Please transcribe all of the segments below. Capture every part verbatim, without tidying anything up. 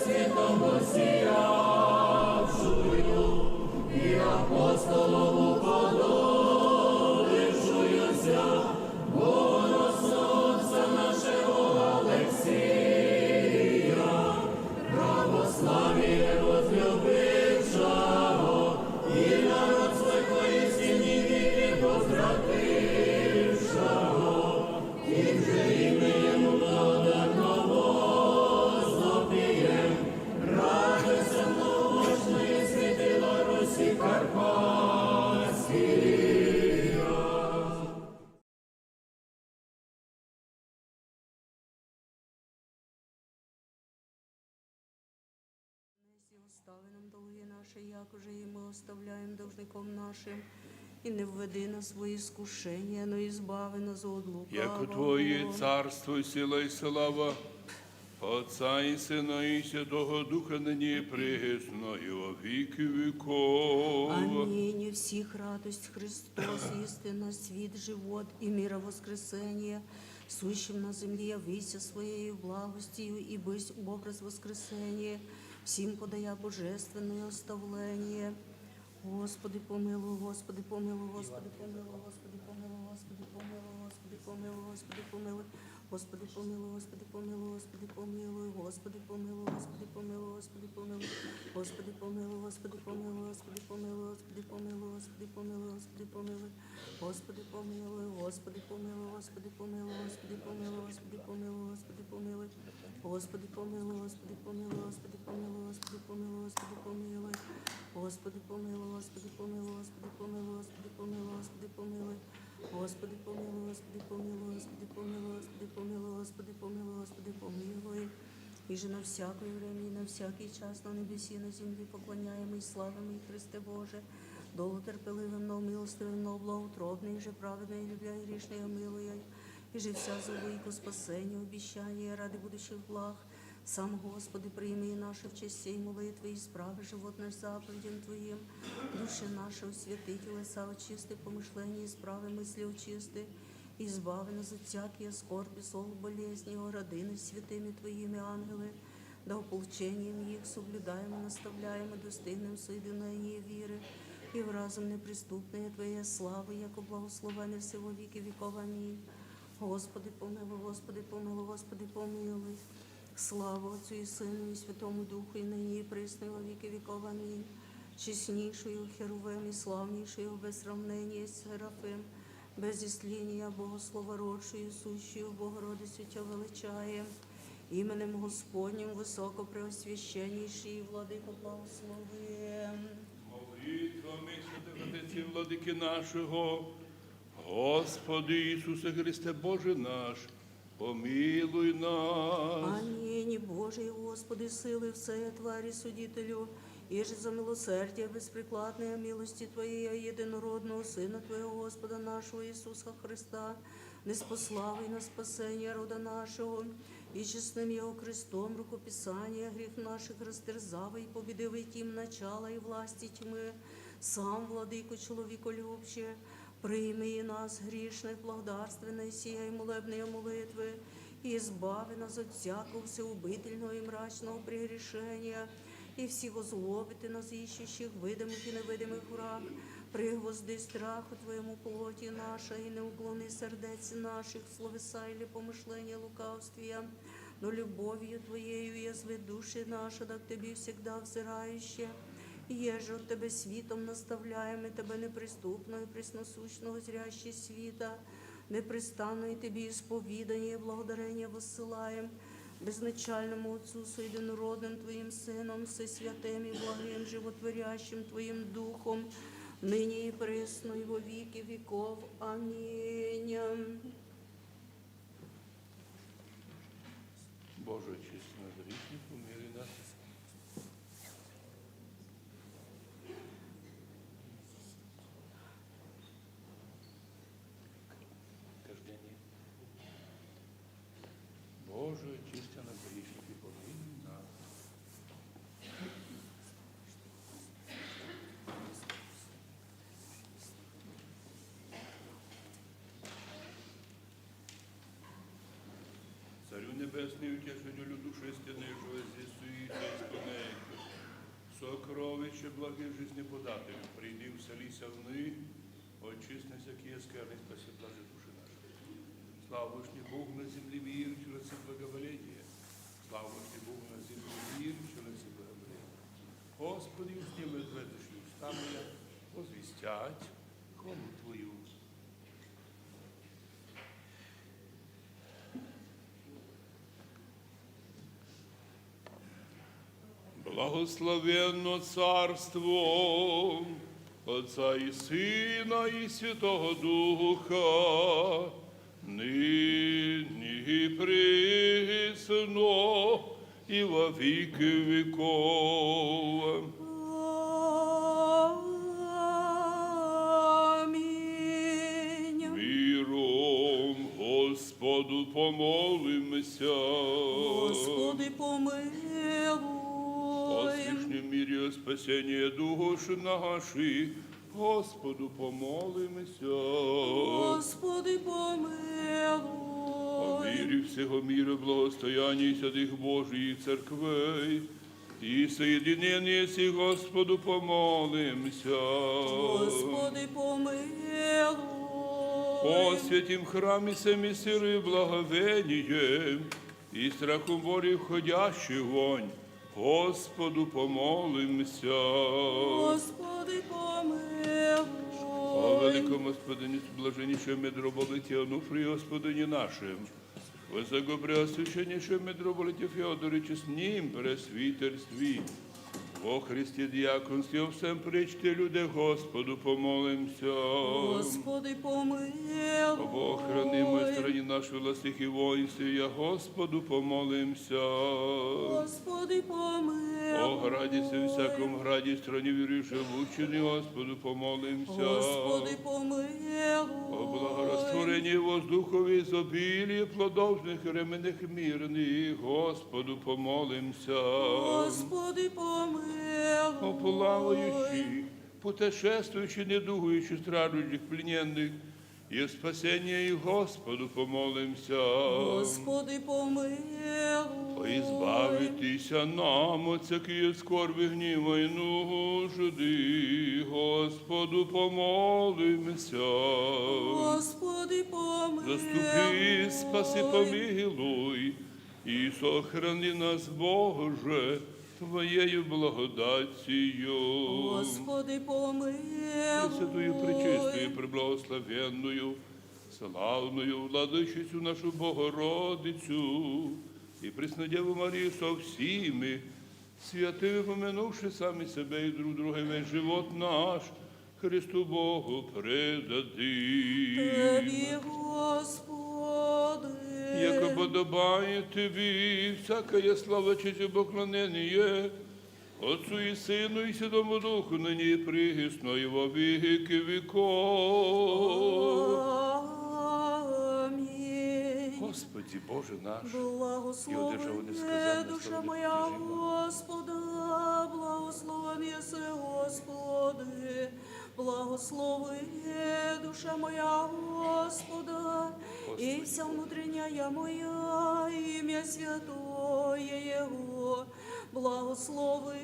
Святого сиявшую и апостолов уподобившуюся, богоносного отца нашего Алексия, православие возлюбившего и народ свой поистине вере возвратившего, тем же именем Владыку возопием, радуйся, мощная светила Руси Карпатския. Остави нам долги наши, як уже и мы оставляем должником нашим, и не введи нас во искушение, но избави нас от лукавого. Яко Твое царство и сила и слава, Отца и Сына и Святого Духа, ныне и пресно и во веки веков. Аминь. Всех радость Христос, истинно свет, живот и мира воскресение, сущим на земле, явися своей благостью и бысь образ воскресения, всем подая божественное оставление. Господи, помилуй, Господи, помилуй, Господи, помилуй, Господи, помилуй, Господи, помилуй, Господи, помилуй, Господи, помилуй. Господи, помилуй, Господи, помилуй, Господи, помилуй, Господи, помилуй, Господи, помилуй. Господи, помилуй, Господи, помилуй, Господи, помилуй, Господи, помилуй, Господи, помилуй. Господи, помилуй, Господи, помилуй, Господи, помилуй, Господи, помилуй, Господи, помилуй. Господи, помилуй, Господи, помилуй, Господи, помилуй, Господи, помилуй, Господи, помилуй. Господи, помилуй, Господи, помилуй, Господи, помилуй, Господи, помилуй, Господи, помилуй. Господи, помилуй, Господи, помилуй, Господи, помилуй, Господи, помилуй, Господи, помилуй. И же на всякое время и на всякий час на небеси и на земли поклоняемый, славимый Христе Боже, долготерпеливый, но милостивый, но благоутробный, и же праведный, любя грешных, милуя, и же вся злобу и ко спасению обещание ради будущих благ, сам, Господи, прими наши в честь сей молитвы, исправи живот наш заповедям Твоим, души наши усвяти, телеса очисти, помышления исправи, мысли очисти, избави нас от всякие скорби, зол, болезни, о, роди нас святыми Твоими ангелы, да ополчением их соблюдаем и наставляем и достигнем соединения веры и в разум неприступные Твоей славы, яко благословенный всего веки веков. Аминь. Господи, помилуй, Господи, помилуй, Господи, помилуй. Слава Отцу и Сыну и Святому Духу, и ныне и пресно и во веки веков. Аминь. Честнейшую Херувим и славнейшую без сравнения Серафим, без истления Богослова родшую, сущую Богородицу Тебя величаем, именем Господним высокопреосвященнейший Владыку благословим. Молитвами святых отців владыки нашого, Господи Иисусе Христе, Боже наш, помилуй нас. Аминь. Боже и Господи, силы всея твари Судителю, и же за милосердие беспрекладное милости Твоей, Единородного Сына Твоего, Господа нашего Иисуса Христа, неспославый на спасение рода нашего, и честным Его крестом рукописание грех наших растерзавый, победивый тьму начала и власти тьмы, сам, Владыку человеколюбче, прими нас, грешных, благодарственной сией молебной молитвы, и избави нас от всякого всеубытельного и мрачного прегрешения, и всего злобы Ты нас ищущих, видимых и невидимых враг, пригвозди страху Твоему плоти нашей, и не уклони сердец наших словеса или помышления лукавствия, но любовью Твоею язви души наши, да к Тебе всегда взирающие, и еже от Тебя светом наставляем, и Тебя неприступную, пресносущную, зрящий света, непрестанное Тебе исповедание и благодарение высылаем безначальному Отцу со единородным Твоим Сыном, со святым и благим животворящим Твоим Духом, ныне и пресно и во веки веков. Аминь. Боже, честно, зритель, умерли нас. Каждый день. Боже, чисти нас, грешники, помилуй нас. Царю Небесный, утешителю души истинной, живи здесь, суетись тунек. Сокровище благой жизни подателю, приди, вселися в них, очисти всякие скверны, спаси блажи души наши. Слава Вышний Богу на земле, мир, челноке благоволение. Слава Вышний Богу на земле, мир, челноке благоволение. Господи, устами твои дыши, уста моя возвестят хвалу Твою. Благословенно Царство Отца и Сына и Святого Духа, ныне и присно и во веки веков. Аминь. Миром Господу помолимся. Господи, помилуй. О святом мире, о спасении душ наших, Господу помолимся. Господи, помилуй. О мире всего мира, благосостоянии святых Божиих церквей и соединении сих, Господу помолимся. Господи, помилуй. О святом храме с миром и благовением и страхом Божиим входящих вонь, Господу помолимся. Господи, помилуй. О великом господине, блаженнейшем митрополите Онуфрии, господине нашим, высокопреосвященнейшем митрополите Феодориче, с ним пресвитерстве во Христе, диаконстве, о всем пречте люде, Господу помолимся. Господи, помилуй. Об охранимой стране нашей, властях и воинстве, я Господу помолимся. Господи, помилуй. О граде, всем всяком граде, стране, в мире живущих, Господу помолимся. Господи, помилуй. О благорастворении воздухов и изобилии плодов всех временных мирных, Господу помолимся. Господи, помилуй. О плавающих, путешествующих, недугующих, страждущих, плененных, и спасение их, Господу помолимся. Господи, помилуй. Избавитеся нам от всякой скорби, гнева и нужды, Господу помолимся. Господи, помилуй. Заступи, спаси, помилуй, и сохрани нас, Боже, Твоею благодатью. Господи, помилуй. Пресвятую, пречистую, преблагословенную, славную Владычицу нашу Богородицу и Преснодеву Марию со всеми святыми, помянувши сами себя и друг друга, и весь живот наш Христу Богу предадим. Тебе, Господи. Яко подобает Тебе всякая слава, честь и поклонение Отцу и Сыну и Святому Духу, ныне и присно и во веки веков. Аминь. Господи Боже наш, благослови, душа моя, Господа, благословен Иисус, Господи. Благослови, душа моя, Господа, и вся внутренняя моя, имя святое Его. Благослови,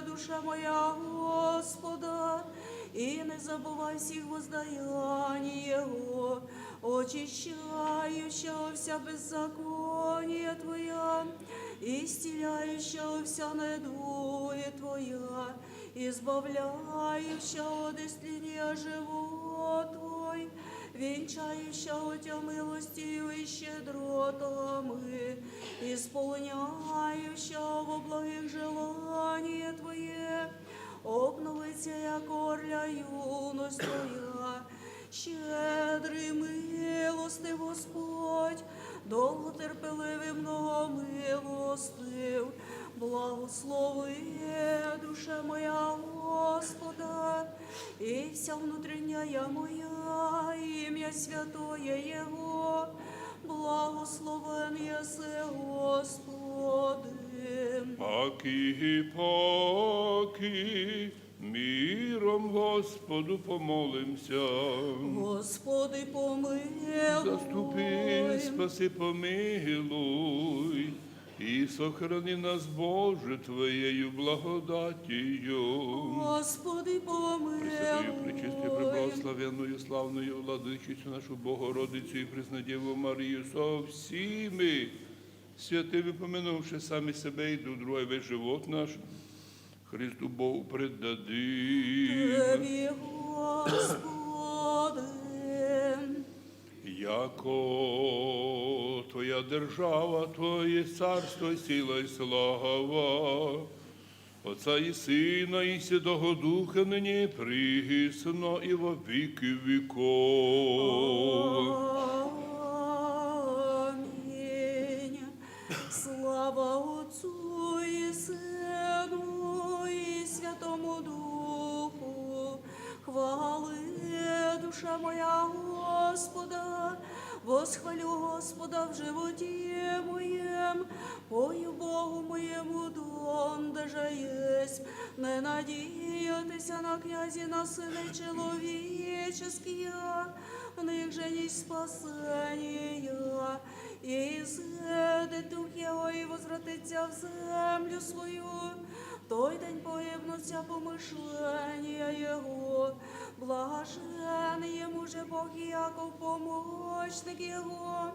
душа моя, Господа, и не забывай всех воздаяние Его, очищающего вся беззаконие Твоя, исцеляющего вся недуги Твоя, избавляющего от исцеления живот Твой, венчающего Тебя милостью и щедротами, исполняющего во благих желание Твое, обновит сия корля юность Твоя. Щедрый, милостивый Господь, долготерпеливый, многомилостив, благослови, душа моя, Господа, и вся внутренняя моя, имя святое Его, благословен Иисус, Господи. Паки, паки, Миром Господу помолимся. Господи, помилуй. Заступи, спаси, помилуй. И сохрани нас, Боже, Твоею благодатью. Господи, помилуй. Пресвятую, пречистую, преблагословенную, славную Владычицу нашу Богородицу и Преснодеву Марию со всеми святыми, помянувши сами себя и друг друга, весь живот наш Христу Богу предадим. Тебе, Господи. Яко Твоя держава, Твое царство, сила и слава Отца и Сына и Святого Духа, ныне и присно и во веки веков. Аминь. Слава Отцу и Сыну и Святому Духу. Хвалы, душа моя, Господа, восхвалю Господа в животе моем, пою Богу моему, дон даже есть, не надейтеся на князя, на сыны человеческие, в них же есть спасение. И изыдет дух его и возвратится в землю свою, той день погибнут вся помышления его. Блажен ему же Бог Яков, помощник его,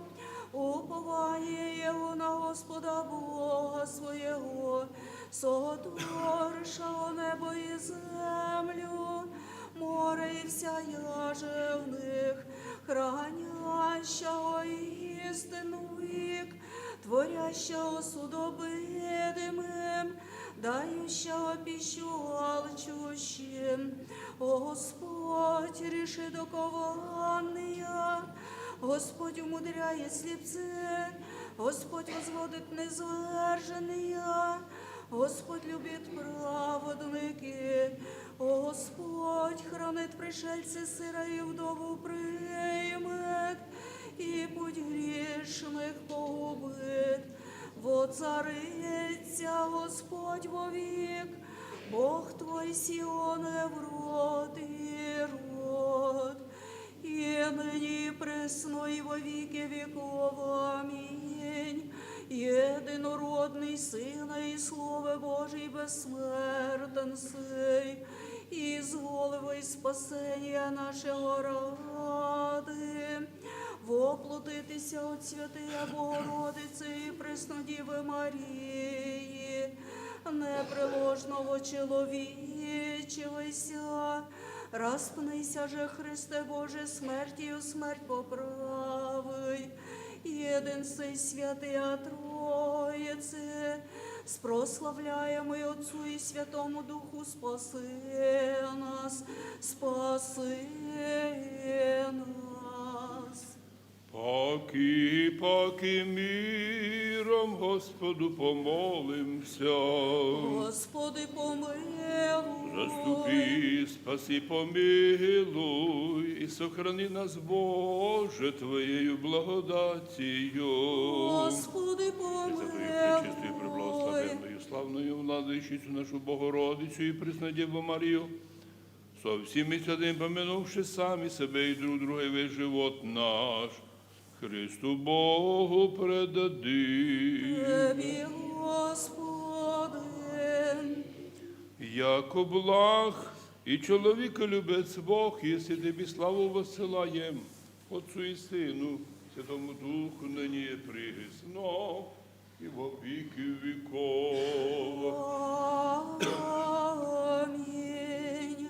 упование его на Господа Бога своего, сотворившего небо и землю, море и всея же в них, хранящего истину век, творящего суд обидимым, дающего пищу алчущим. Господь решит окованные, Господь умудряет слепцы, Господь возводит низверженные, Господь любит праведники, Господь хранит пришельцы сыра и вдову примет, и путь грешных погубит. Воцарится Господь вовек, Бог твой Сион, в род и род. И ныне и пресно и во веки веков. Аминь. Единородный Сын и Слово Божий бессмертен сый, изволь во спасение нашего ради воплотитеся от Святой Богородицы и Преснодевы Марии, непреложного человечивайся, распнися же, Христе Боже, смертью смерть поправый, единстве Святой Троицы, с прославляемой Отцу и Святому Духу, спаси нас, спаси нас. Паки, паки миром Господу помолимся. Господи, помилуй. Заступи, спаси, помилуй, и сохрани нас, Боже, Твоею благодатью. Господи, помилуй. Пресвятую, пречистую, преблагословенную, славную Владычицу нашу Богородицу и Преснодеву Марию, со всеми святыми помянувши сами себя и друг друга, и весь живот наш Христу Богу предадим. Тебе, Господи. Яко благ и человеколюбец Бог, если Тебе славу воссылаем, Отцу и Сыну, Святому Духу, ныне и присно, и во веки веков. Аминь.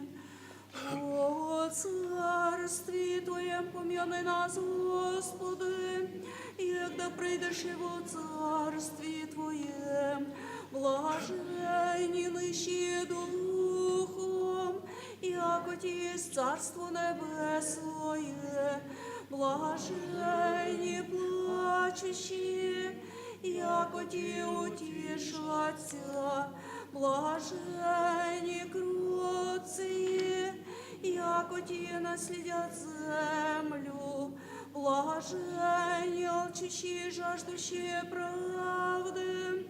О царстве Твоем помяни нас, Господи, и когда придешь во царстве Твоем, блаженни нищие духом, яко Ти есть Царство Небесное, блаженни плачущие, яко Ти утешатся, блаженни кроткие, яко Ти наследят землю, блаженни алчущие и жаждущие правды,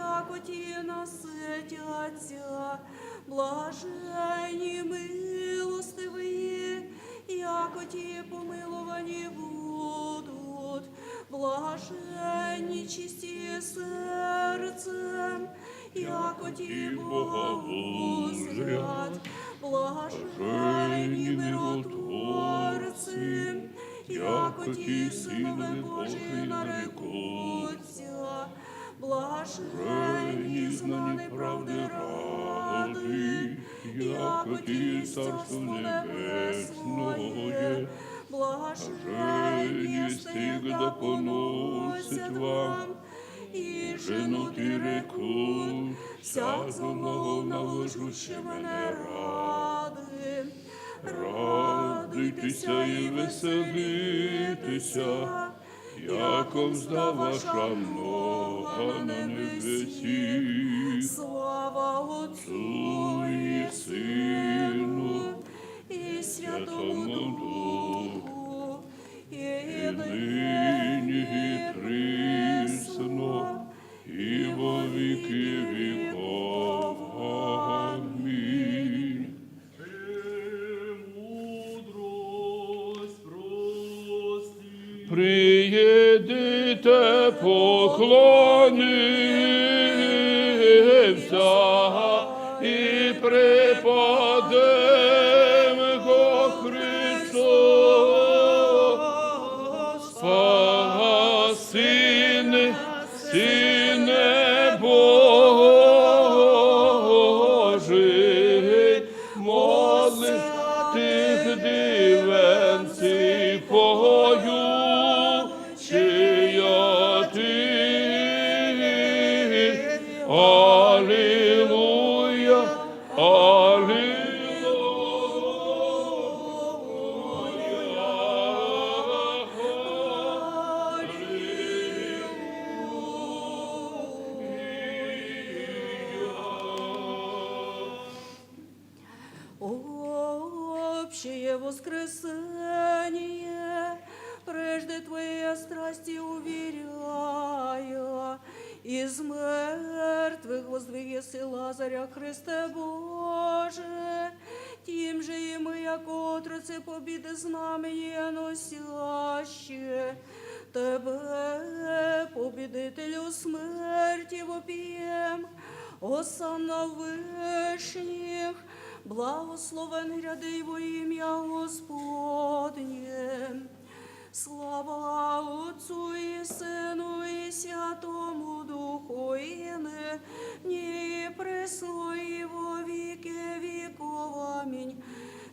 яко ти насытятся. Блаженни милостивые, яко ти помилование будут. Блаженни чистые сердцем, яко ти Бога узрят. Блаженни миротворцы, яко ти Сынове Божие нарекутся. Блаженни изгнанники правды ради, яко ти Царство Небесное. Блаженни стыд да поносят вам, и жену реку, всяк зло на выжущего рады. Радуйтеся и веселитеся, яко мзда ваша много на небеси. Слава Отцу и Сыну и Святому Духу, и ныне и присно, и во веки веков. Аминь. Премудрость прости. Приидите, поклонимся и преподем ко Христу. Спаситель, Сыне Божий, молитвы дивенцы поют чая ты. Аллилуйя, аллилуйя. Общее воскресение, прежде Твоей страсти уверяя, из мертвых воздвигся Лазаря, Христе Боже, тем же и мы, яко отроцы победы знамение носящие, Тебе, победителю смерти, вопием. Осанна в вышних, благословен грядет во имя Господне. Слава Отцу и Сыну и Святому Духу, и ныне и присно и во веки веков. Аминь.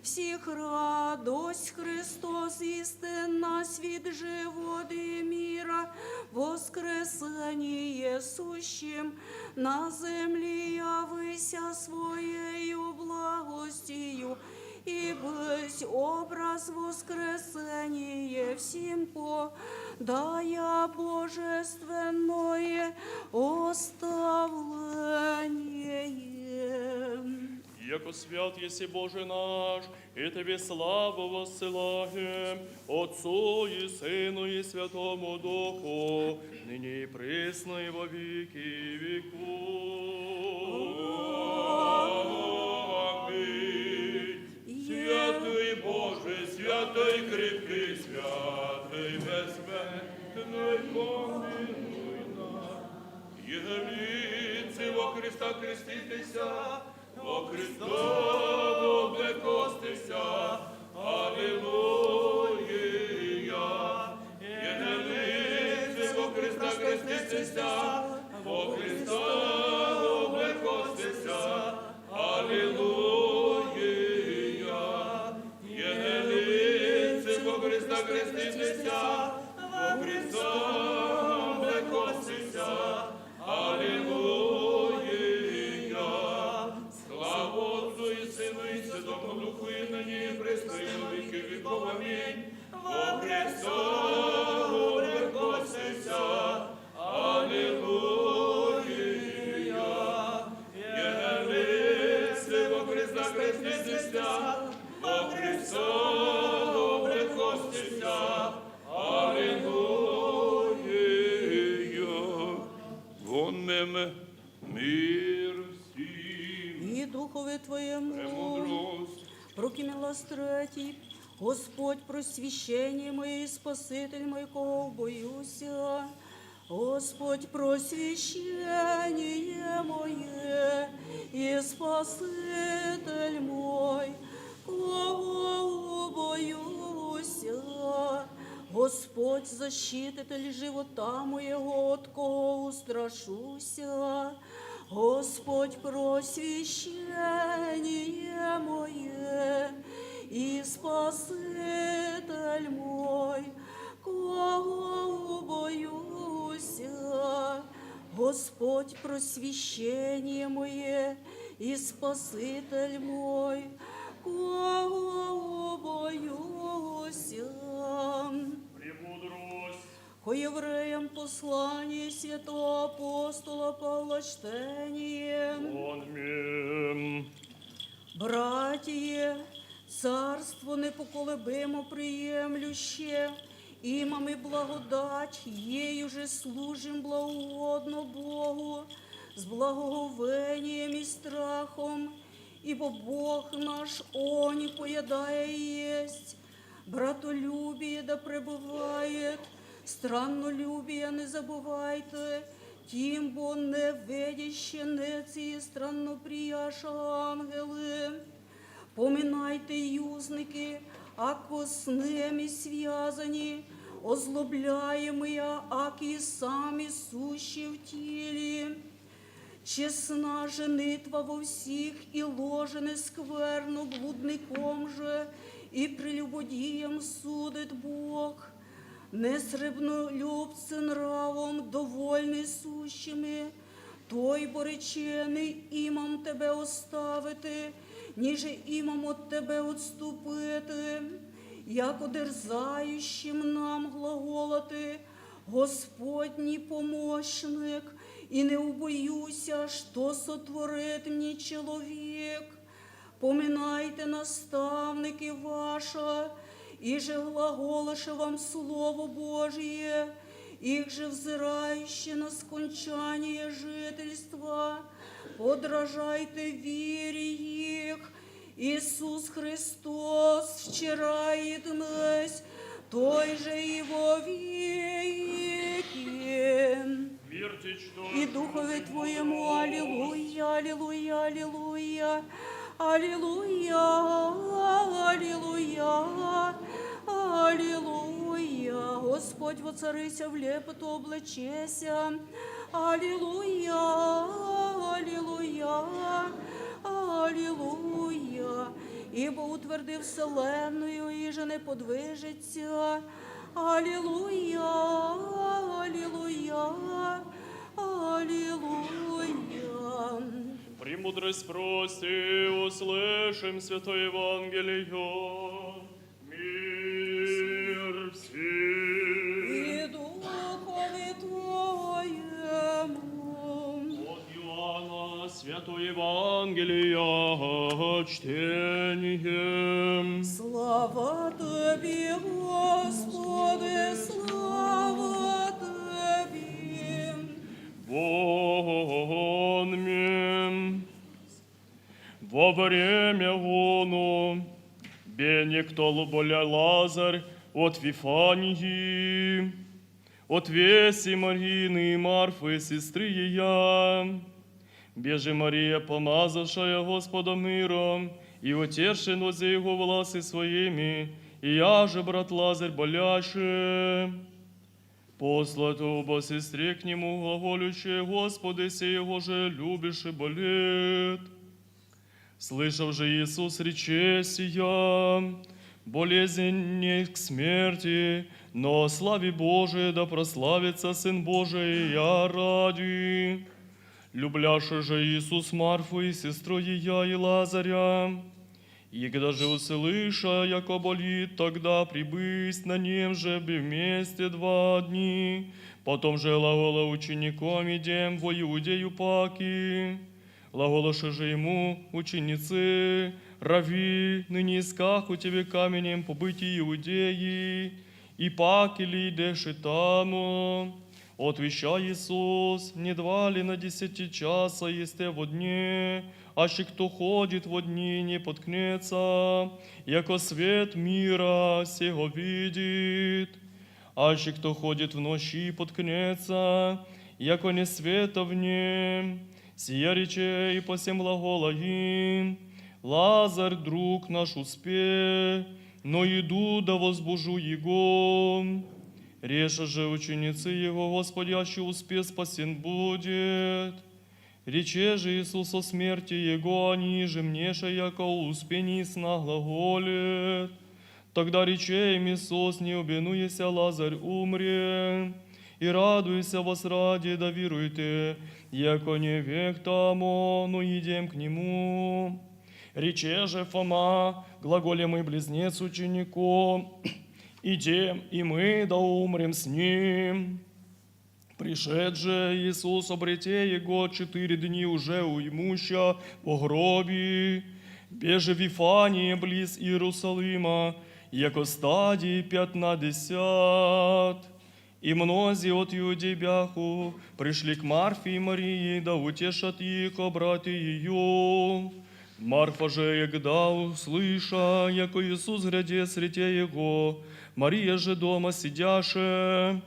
Всех радость Христос, истинно свет живот и мира, воскресение сущим на земле явися Своею благостью, и быть образ воскресения всем подая божественное оставление. Яко свят еси, Боже наш, и Тебе славу воссылаем, Отцу и Сыну и Святому Духу, ныне и присно и во веки веков. Аминь. Святый Боже, святый крепкий, святый бессмертный, помилуй нас. Егемлицы во Христа креститеся, во Христа облекостеся. Аллилуйя. Егемлицы во Христа креститеся, во Христа облекостеся. Аллилуйя. Егемлицы во Христа креститеся, во Христа облекостеся. Аллилуйя! Слава Отцу и Сыну и Святому Духу, и ныне и присно и во веки веков. Аминь. Во Христа облекостеся. Аллилуйя! Егемлицы во Христа креститеся, во Христа облекостеся. Аллилуйя! Вон мем Мир всем. И духове твоему. Премудрость. Руки милостивый, Господь, просвещение мое и Спаситель мой, кого боюсь. Господь, просвещение мое и Спаситель мой, кого боюсь. Господь, защититель живота моего, от кого устрашуся. Господь, просвещение мое и Спаситель мой, кого боюсь. Господь, просвещение мое и Спаситель мой, кого боюсь. Премудрость. Ко евреям послание святого апостола Павла чтение. Аминь. Братья, царство непоколебимо приемлющее, и имеем благодать, ею же служим благоугодно Богу с благоговением и страхом, ибо Бог наш, Он и поедая есть. Братолюбие да пребывает, страннолюбие не забывайте, тем более видящие нецы и странноприяша ангелы. Поминайте, юзники, ако с ними связани, озлобляемые, аки сами сущие в теле. Честна женитва во всех, и ложен и скверну блудником же и прелюбодеям судит Бог. Не сребнолюбцы нравом, довольны сущими, той бо речены: имам тебе оставити, ниже имам от тебе отступити. Яко дерзающим нам глаголати: Господь не помощник, и не убоюся, что сотворит мне человек. Поминайте, наставники, ваша, и же глаголаше вам Слово Божие, их же взирающие на скончание жительства, подражайте вере их. Иисус Христос вчера и днесь, той же и во веки. И Духове Твоему. Аллилуйя, аллилуйя, аллилуйя. Аллилуйя, аллилуйя, аллилуйя. Господь, воцарися, в лепоту облачеся. Аллилуйя, аллилуйя, аллилуйя. Ибо утверди вселенную, и же не подвижится. Аллилуйя, аллилуйя, аллилуйя. Премудрость прости, услышим Святое Евангелие. Мир всем. И Духове Твоему. От Иоанна Святое Евангелие чтение. Слава Тебе, Господи, слава Тебе. Во время оно, бе некто боля Лазарь от Вифании, от веси Марины и Марфы, сестры ея. Бе же Мария, помазавшая Господа миром, и утерши нозе Его воласы своими, и я же брат Лазарь болящий. Послат оба сестре к Нему, глаголющие: Господи, сей Его же любишь и болит. Слышав же Иисус речи сия, болезнь не к смерти, но славе Божией, да прославится Сын Божий я ради. Любляши же Иисус Марфу и сестру ея и Лазаря. И когда же услыша, яко болит, тогда прибысть на нем же вместе два дни. Потом же глагола учеником: идем во Иудею паки. Глаголаши же Ему ученицы: Равви, ныне искаху Тебе каменем побытие Иудеи, и паки ли деши тамо. Отвечая Иисус: «Не два ли на десяти часа есть те во дне? Аще кто ходит во дни, не поткнется, яко свет мира сего видит. Аще кто ходит в ночи, поткнется, яко не света в нем». Сия рече и по всем глагола им: «Лазарь, друг наш, успе, но иду да возбужу его». Реша же ученицы его: «Господи, аще успе, спасен будет». Рече же Иисус о смерти его, они же мнеша, яко успении сна глаголит. Тогда рече им Иисус: «Не обинуйся, Лазарь умре, и радуйся вас ради, да веруйте, яко не век тамо, но идем к нему». Рече же Фома, глаголемый близнец ученику: «Идем и мы да умрем с ним». Пришед же Иисус, обрете его четыре дни уже уймуща во гробе, в Вифании близ Иерусалима, яко стадии пятнадесят. И многие от Иудеи бяху пришли к Марфе и Марии, да утешат их, обрати ее. Марфа же, егда услыша, яко Иисус грядет, срете его, Мария же дома сидяше.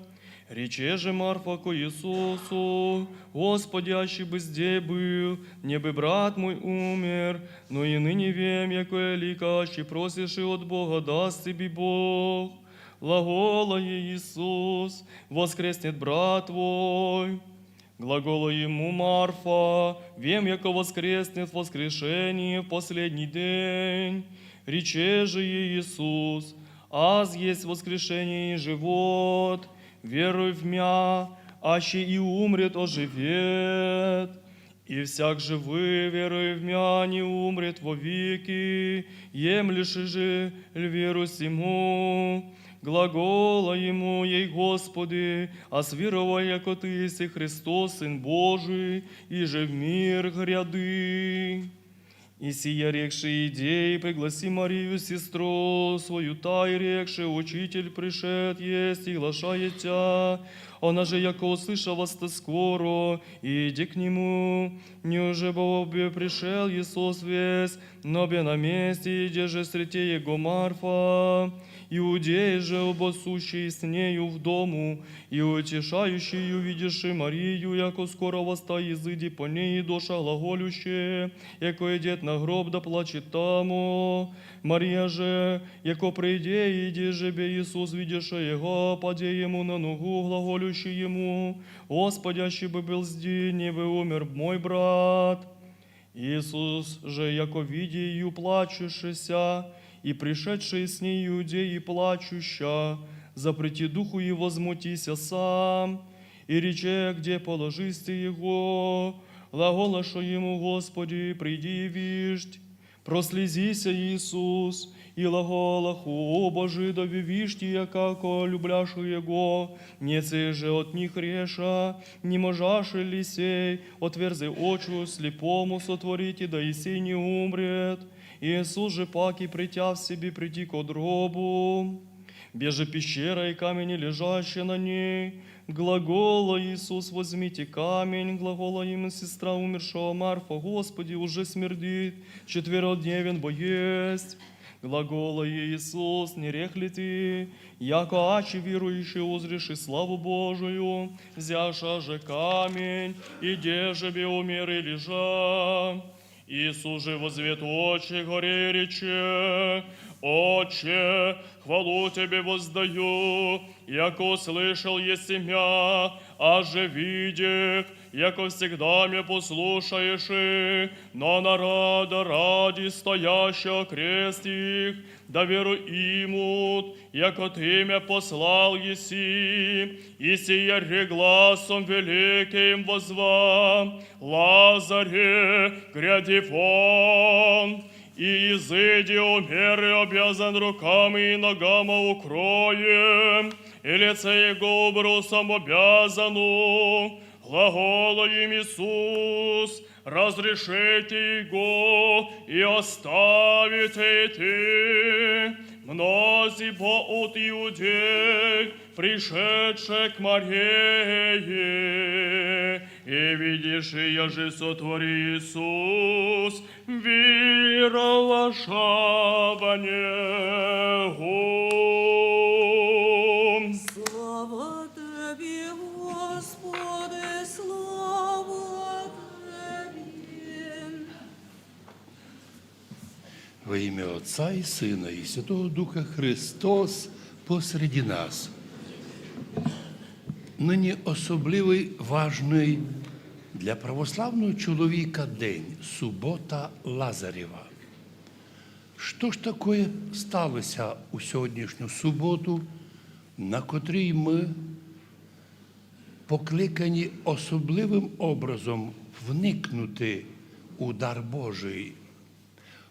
Рече же Марфа ко Иисусу: «Господи, аще бы здесь был, не бы брат мой умер, но и ныне вем, яко Илика аще просишь и от Бога даст тебе Бог». Глагола ей Иисус: «Воскреснет брат твой». Глагола ему Марфа: «Вем, яко воскреснет в воскрешении в последний день». Рече же ей Иисус: «Аз есть воскрешение и живот, веруй в Мя, аще и умрет, оживет. И всяк живы, веруй в Мя, не умрет вовеки, емлишь же веру сему». Глагола ему ей: «Господи, аз веровал, яко Ты еси Христос, Сын Божий, и же в мир гряды». И сия рекши: «Иди, пригласи Марию, сестру свою, тай рекши: Учитель пришед есть и глашает тебя». Она же, яко услышала, ста скоро, и иди к нему. Неже бы обе пришел Иисус весь, но бе на месте, иди же среди его Марфа. Иудеи же, обосущие с нею в дому, и утешающие, увидевши Марию, яко скоро востай изыди по ней, и доша глаголющие, яко идет на гроб да плачет тамо. Мария же, яко приде, иди же бе Иисус, видевши его, паде ему на ногу, глаголющий ему: «Господи, аще бы был здесь, не бы умер мой брат». Иисус же, яко видя ее плачущуюся, и пришедшие с ней иудеи плачуща, запрети духу и возмутися сам, и рече: «Где положисте его?» Глаголаша ему: «Господи, приди и виждь». Прослезися Иисус, и глаголаха: «О Боже, да вивишти я, яко любляшу его». Нецей же от них реша: «Не можаши ли сей отверзи очи слепому сотворить, и да и сей не умрет?» Иисус же паки, притя в себе, приди ко гробу. Бе же пещера и камень, лежащий на ней. Глагола Иисус: «Возьмите камень». Глагола ему сестра умершего Марфа: «Господи, уже смердит, четверодневен бо есть». Глагола Иисус: «Не рехли ты, яко ачи верующий узришь и славу Божию». Взяша же камень, и де же бе умер и лежа. Иисус же возвет очи горе и рече: «Отче, хвалу Тебе воздаю, яко услышал еси мя, а же видих, яко всегда мя послушаешь, но народ ради стоящих окрест их, да веру имут, яко Ты мя послал еси». И сия рек гласом великим возва: «Лазаре, гряди вон!» И изыди умер и обвязан руками и ногами укроем, и лице его брусом обвязану. Глагола им Иисус: «Разрешите его и оставите идти». Многие бо от иудей пришедший к Марии, и видишь, и же сотвори Иисус, виралаша бане. Слава Тебе, Господи, слава Тебе. Во имя Отца и Сына и Святого Духа. Христос посреди нас. Нині особливий важний для православного чоловіка день — субота Лазарева. Що ж такое сталося у сьогоднішню суботу, на котрій ми покликані особливим образом вникнути у дар Божий?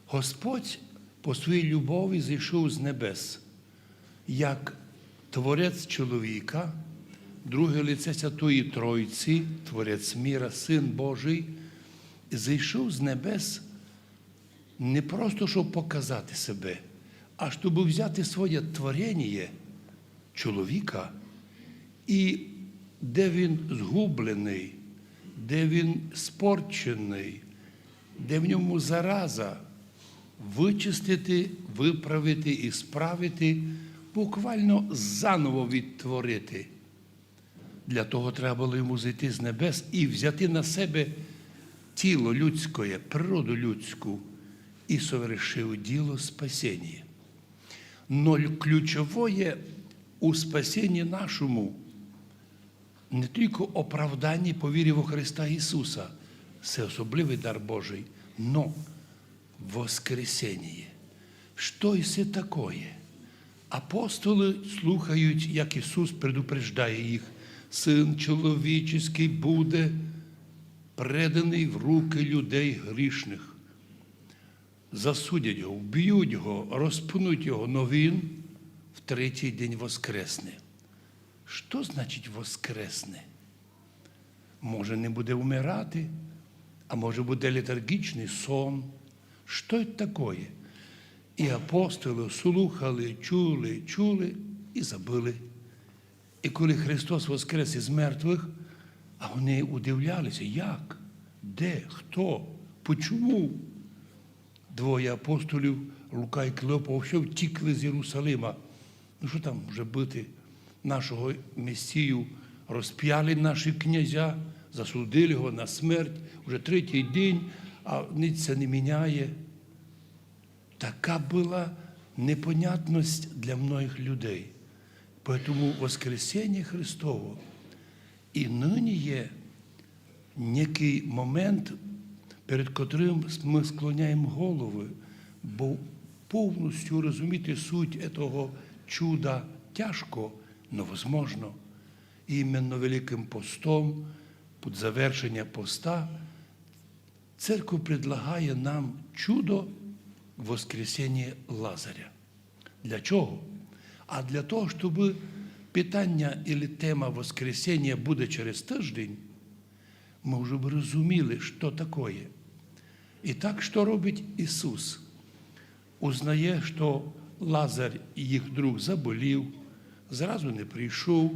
Господь по своїй любові зійшов з небес, як Творець чоловіка, друге лице Святої Тройці, Творець міра, Син Божий, зійшов з небес не просто, щоб показати себе, а щоб взяти своє творення, чоловіка, і де він згублений, де він спорчений, де в ньому зараза, вичистити, виправити і справити, буквально заново відтворити. Для того треба було йому зійти з небес і взяти на себе тіло людське, природу людську, і совершив діло спасіння. Но ключове у спасінні нашому не тільки оправдання по вірі во Христа Ісуса, це особливий дар Божий, но воскресіння. Що це таке? Апостолы слухають, як Ісус предупреждає їх: Син чоловічий буде преданий в руки людей грішних. Засудять його, вб'ють його, розпнуть його, но він в третій день воскресне. Що значить воскресне? Може, не буде вмирати, а може, буде летаргічний сон. Що це таке? І апостолы слухали, чули, чули і забыли. І коли Христос воскрес із мертвих, а вони удивлялися, як, де, хто, почому? Двоє апостолів, Лука і Клеопа, вообще втікли з Єрусалима. Ну, що там вже бути? Нашого Месію розп'яли наші князя, засудили його на смерть, вже третій день, а ніч ся не міняє. Така була непонятность для многих людей. Поэтому воскресіння Христово і нині є некий момент, перед котрим ми склоняємо голови, бо повністю розуміти суть этого чуда тяжко, но возможно. Іменно Великим постом, під завершення поста, церква предлагає нам чудо воскресіння Лазаря. Для чого? А для того, щоб питання или тема воскресіння буде через тиждень, ми вже б розуміли, що таке. І так, що робить Ісус? Узнає, що Лазар, їх друг, заболів, зразу не прийшов.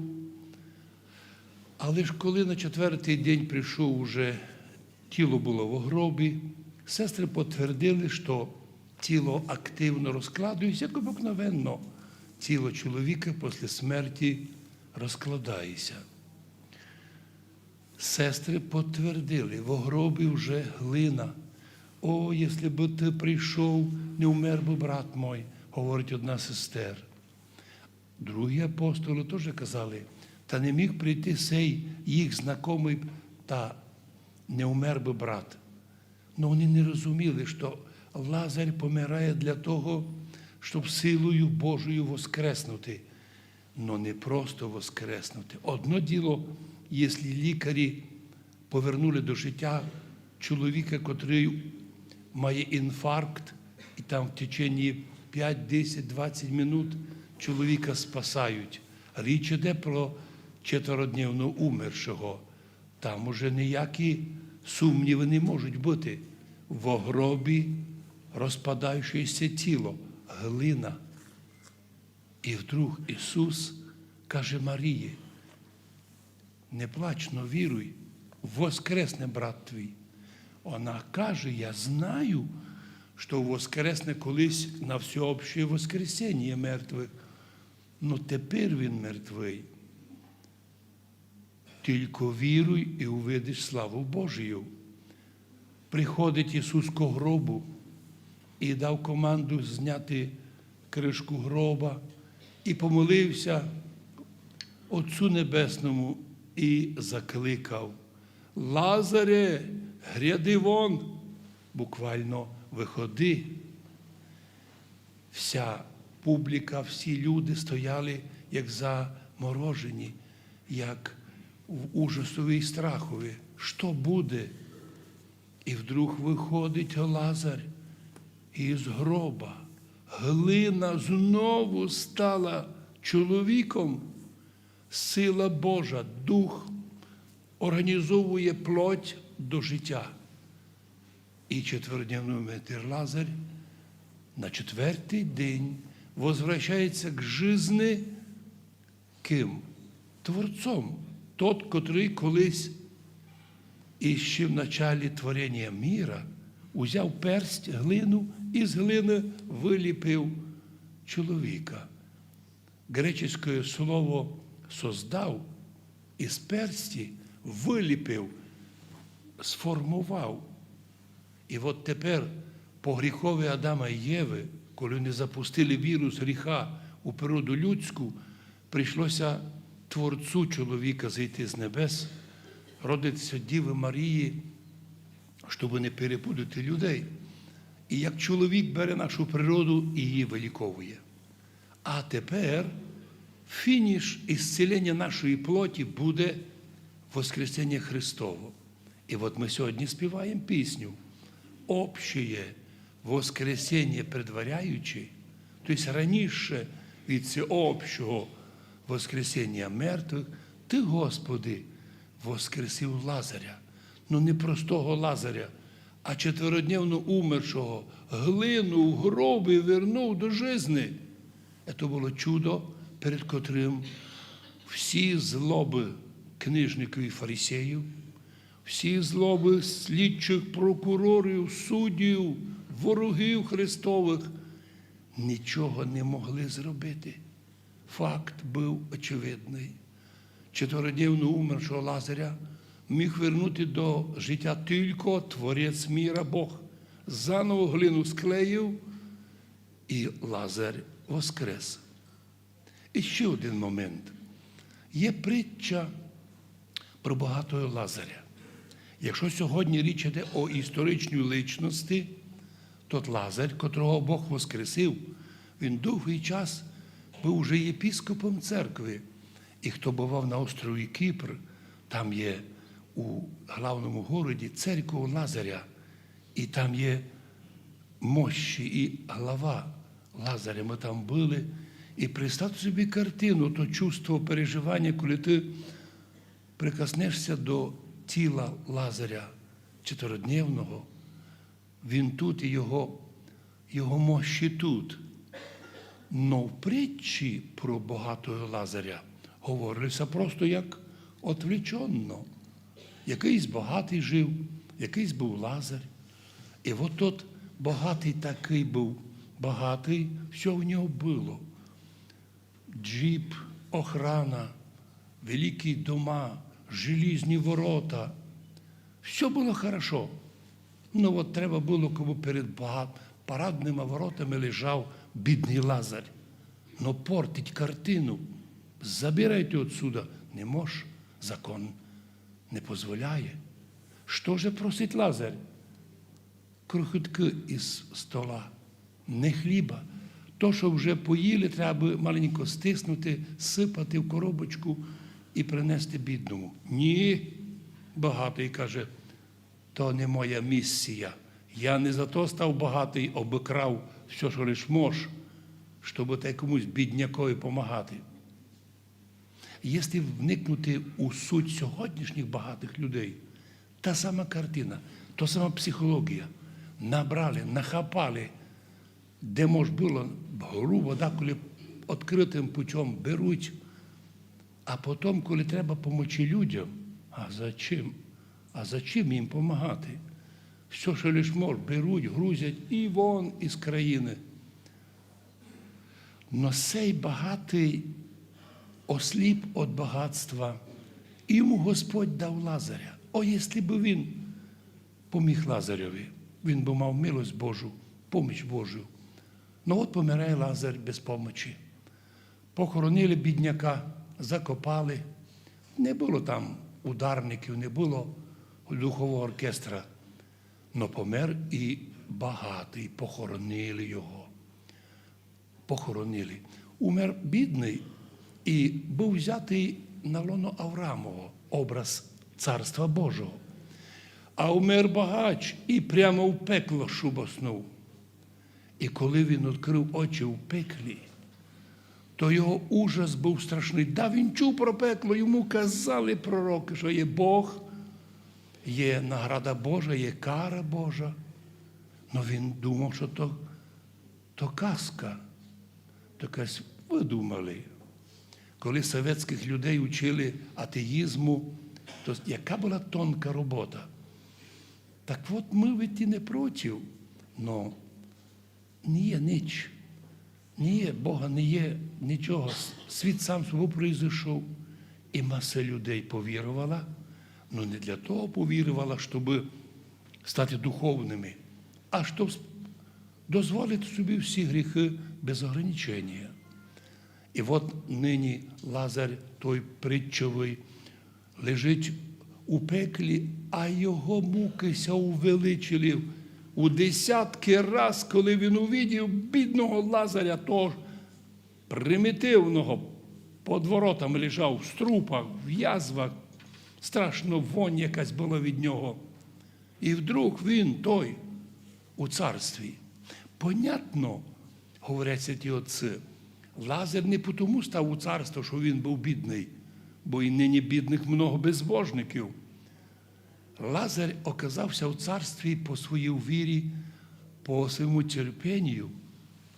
Але ж коли на четвертий день прийшов уже, тіло було в гробі, сестри підтвердили, що тіло активно розкладується, як обыкновенно тіло чоловіка після смерті розкладається. Сестри підтвердили: в гробі вже глина. О, якщо б ти прийшов, не вмер би брат мой, говорить одна з сестер. Другі апостолы теж казали: та не міг прийти сей їх знакомий, та не вмер би брат. Но вони не розуміли, що Лазар помирає для того, щоб силою Божою воскреснути. Но не просто воскреснути. Одно діло, якщо лікарі повернули до життя чоловіка, котрий має інфаркт, і там в течение пять, десять, двадцять минут чоловіка спасають. Річ іде про четверодневно умершого. Там уже ніякі сумніви не можуть бути. В гробі розпадаючеся тіло, глина. І вдруг Ісус Каже Марии: «Не плачь, но веруй, воскресне брат твій». Она каже: «Я знаю, что воскресне колись на всеобщее воскресение мертвых, но тепер він мертвый. Только веруй и увидишь славу Божию». Приходить Ісус ко гробу і дав команду зняти кришку гроба, і помолився Отцу Небесному і закликав: «Лазаре, гряди вон!» Буквально: «Выходи!» Вся публіка, всі люди стояли як заморожені, як в ужасові і страхові. Що буде? І вдруг виходить Лазар із гроба. Глина знову стала чоловіком. Сила Божа, Дух організовує плоть до життя. І четверодневний умер Лазар на четвертий день возвращається к жизни. Ким? Творцом. Тот, котрий колись іще в началі творення міра узяв персть, глину, і з глини виліпив чоловіка. Греческое слово «создав» із персті виліпив, сформував. І от тепер по гріхові Адама і Єви, коли вони запустили вірус гріха у природу людську, прийшлося Творцу чоловіка зійти з небес, родитися Діви Марії, щоб не перепутати людей. І як чоловік бере нашу природу і її виліковує. А тепер фініш ісцілення нашої плоті буде Воскресіння Христово. І от ми сьогодні співаємо пісню «Общее воскресіння предваряючи», тобто раніше від цього общого воскресіння мертвих, Ти, Господи, воскресив Лазаря. Ну, не простого Лазаря, а четверодневно умершого, глину в гробі вернув до жизни. Это было чудо, перед котрим всі злобы книжників і фарисеїв, всі злобы слідчих, прокурорів, суддів, ворогів Христових нічого не могли зробити. Факт був очевидний. Четверодневно умершого Лазаря міг вернути до життя тільки Творець міра Бог. Заново глину склеїв, і Лазар воскрес. І ще один момент. Є притча про багатого Лазаря. Якщо сьогодні річ іде о історичній личності, тот Лазар, котрого Бог воскресив, він довгий час був вже єпископом церкви. І хто бував на острові Кіпр, там є у главному городі церква Лазаря, і там є мощі і глава Лазаря. Ми там були. І представте собі картину, то чувство, переживання, коли ти прикоснешся до тіла Лазаря четверодневного, він тут, і його, його мощі тут. Но в притчі про багатого Лазаря говорилося просто як отвлеченно. Якийсь багатий жив, якийсь був Лазар. І от тот багатий такий був, багатий, все в нього було. Джип, охрана, великі дома, желізні ворота. Все було хорошо. Ну от треба було, коли перед бага-, парадними воротами лежав бідний Лазар. Но портить картину. Забирайте отсюда. Не мож, закон не позволяє. Що же просить Лазар? Крохотки із стола, не хліба. То, що вже поїли, треба маленько стиснути, сипати в коробочку і принести бідному. Ні, багатий каже: «То не моя місія. Я не за то став багатий, обікрав все, що лиш мож, щоб та комусь біднякові помагати». Якщо вникнути у суть сьогоднішніх багатих людей, та сама картина, та сама психологія. Набрали, нахапали, де мож було, грубо, деколи відкритим путем беруть, А потом, коли треба помочи людям, а зачем? А зачем им помогати? Все, що лиш мож, беруть, грузять і вон із країни. Но сей багатий осліп від багатства, і йому Господь дав Лазаря. О, якщо б він поміг Лазареві, він би мав милость Божу, поміч Божу. Но от помирає Лазар без помочі. Похоронили бідняка, закопали. Не було там ударників, не було духового оркестра. Но помер і багатий, похоронили його. Похоронили. Умер бідний і був взятий на лоно Авраамово, образ Царства Божого. А умер багач і прямо в пекло шубоснув. І коли він відкрив очі в пеклі, то його ужас був страшний. Да, він чув про пекло, йому казали пророки, що є Бог, є награда Божа, є кара Божа. Но він думав, що то, то казка, то якась видумали. Коли совєтських людей учили атеїзму, то яка була тонка робота. Так от ми ведь і не проти, но не є ніч. Не є Бога, не є нічого. С-, світ сам собою произойшов, і маса людей повірувала, но не для того повірувала, щоб стати духовними, а щоб с-, дозволити собі всі гріхи без ограничення. І от нині Лазар, той притчовий, лежить у пеклі, а його муки ся увеличили у десятки раз, коли він увидів бідного Лазаря, того примітивного, під воротами лежав, в струпах, в язвах, страшна вонь якась була від нього. І вдруг він той у царстві. Понятно, говорять святі отці, Лазар не потому став у царство, що він був бідний, бо і нині бідних много безбожників. Лазар оказався у царстві по своїй вірі, по своєму терпінню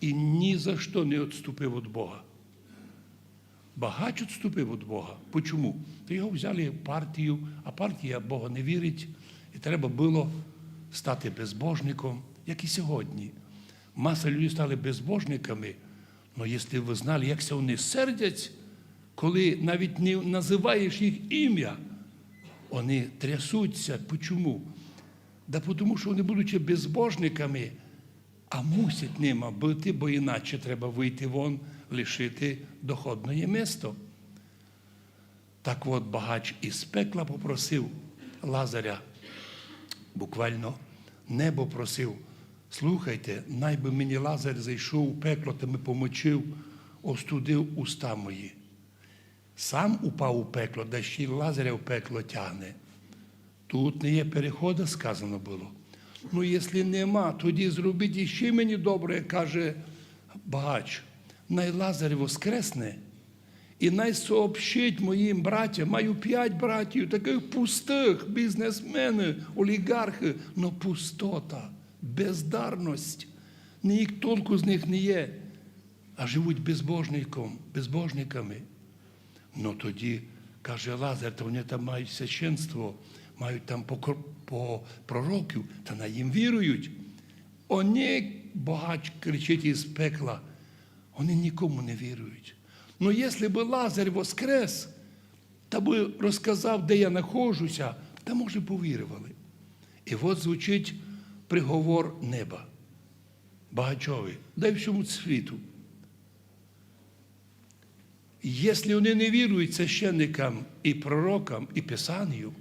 і ні за що не відступив від Бога. Багач відступив від Бога. Почому? То його взяли в партію, а партія Бога не вірить, і треба було стати безбожником, як і сьогодні. Маса людей стали безбожниками, але якщо ви знали, як ся вони сердять, коли навіть не називаєш їх ім'я, вони трясуться. Почому? Да тому, що вони, будучи безбожниками, а мусять ними бути, бо іначе треба вийти вон, лишити доходне місто. Так от багач із пекла попросив Лазаря, буквально небо просив: «Слухайте, най би мені Лазар зайшов у пекло та ми помочив, остудив уста мої». Сам упав у пекло, да ще й Лазаря в пекло тягне. Тут не є переходу, сказано було. Ну, якщо нема, тоді зробіть іще мені добре, каже багач. Най Лазар воскресне, і най сообщить моїм братям, маю пять братів, таких пустых, бізнесмени, олігархи, но пустота, бездарность. Ніяк толку з них не є, а живуть безбожником, безбожниками. Но тоді, каже, Лазар, то вони там мають священство, мають там по, кор- по пророків, та на їм вірують. Вони, багач кричить із пекла, вони нікому не вірують. Но якщо би Лазар воскрес, та би розказав, де я знаходжуся, та, може, повірували. І от звучить приговор неба багачові, да й всьому світу. Якщо вони не вірують священникам і пророкам і Писанню,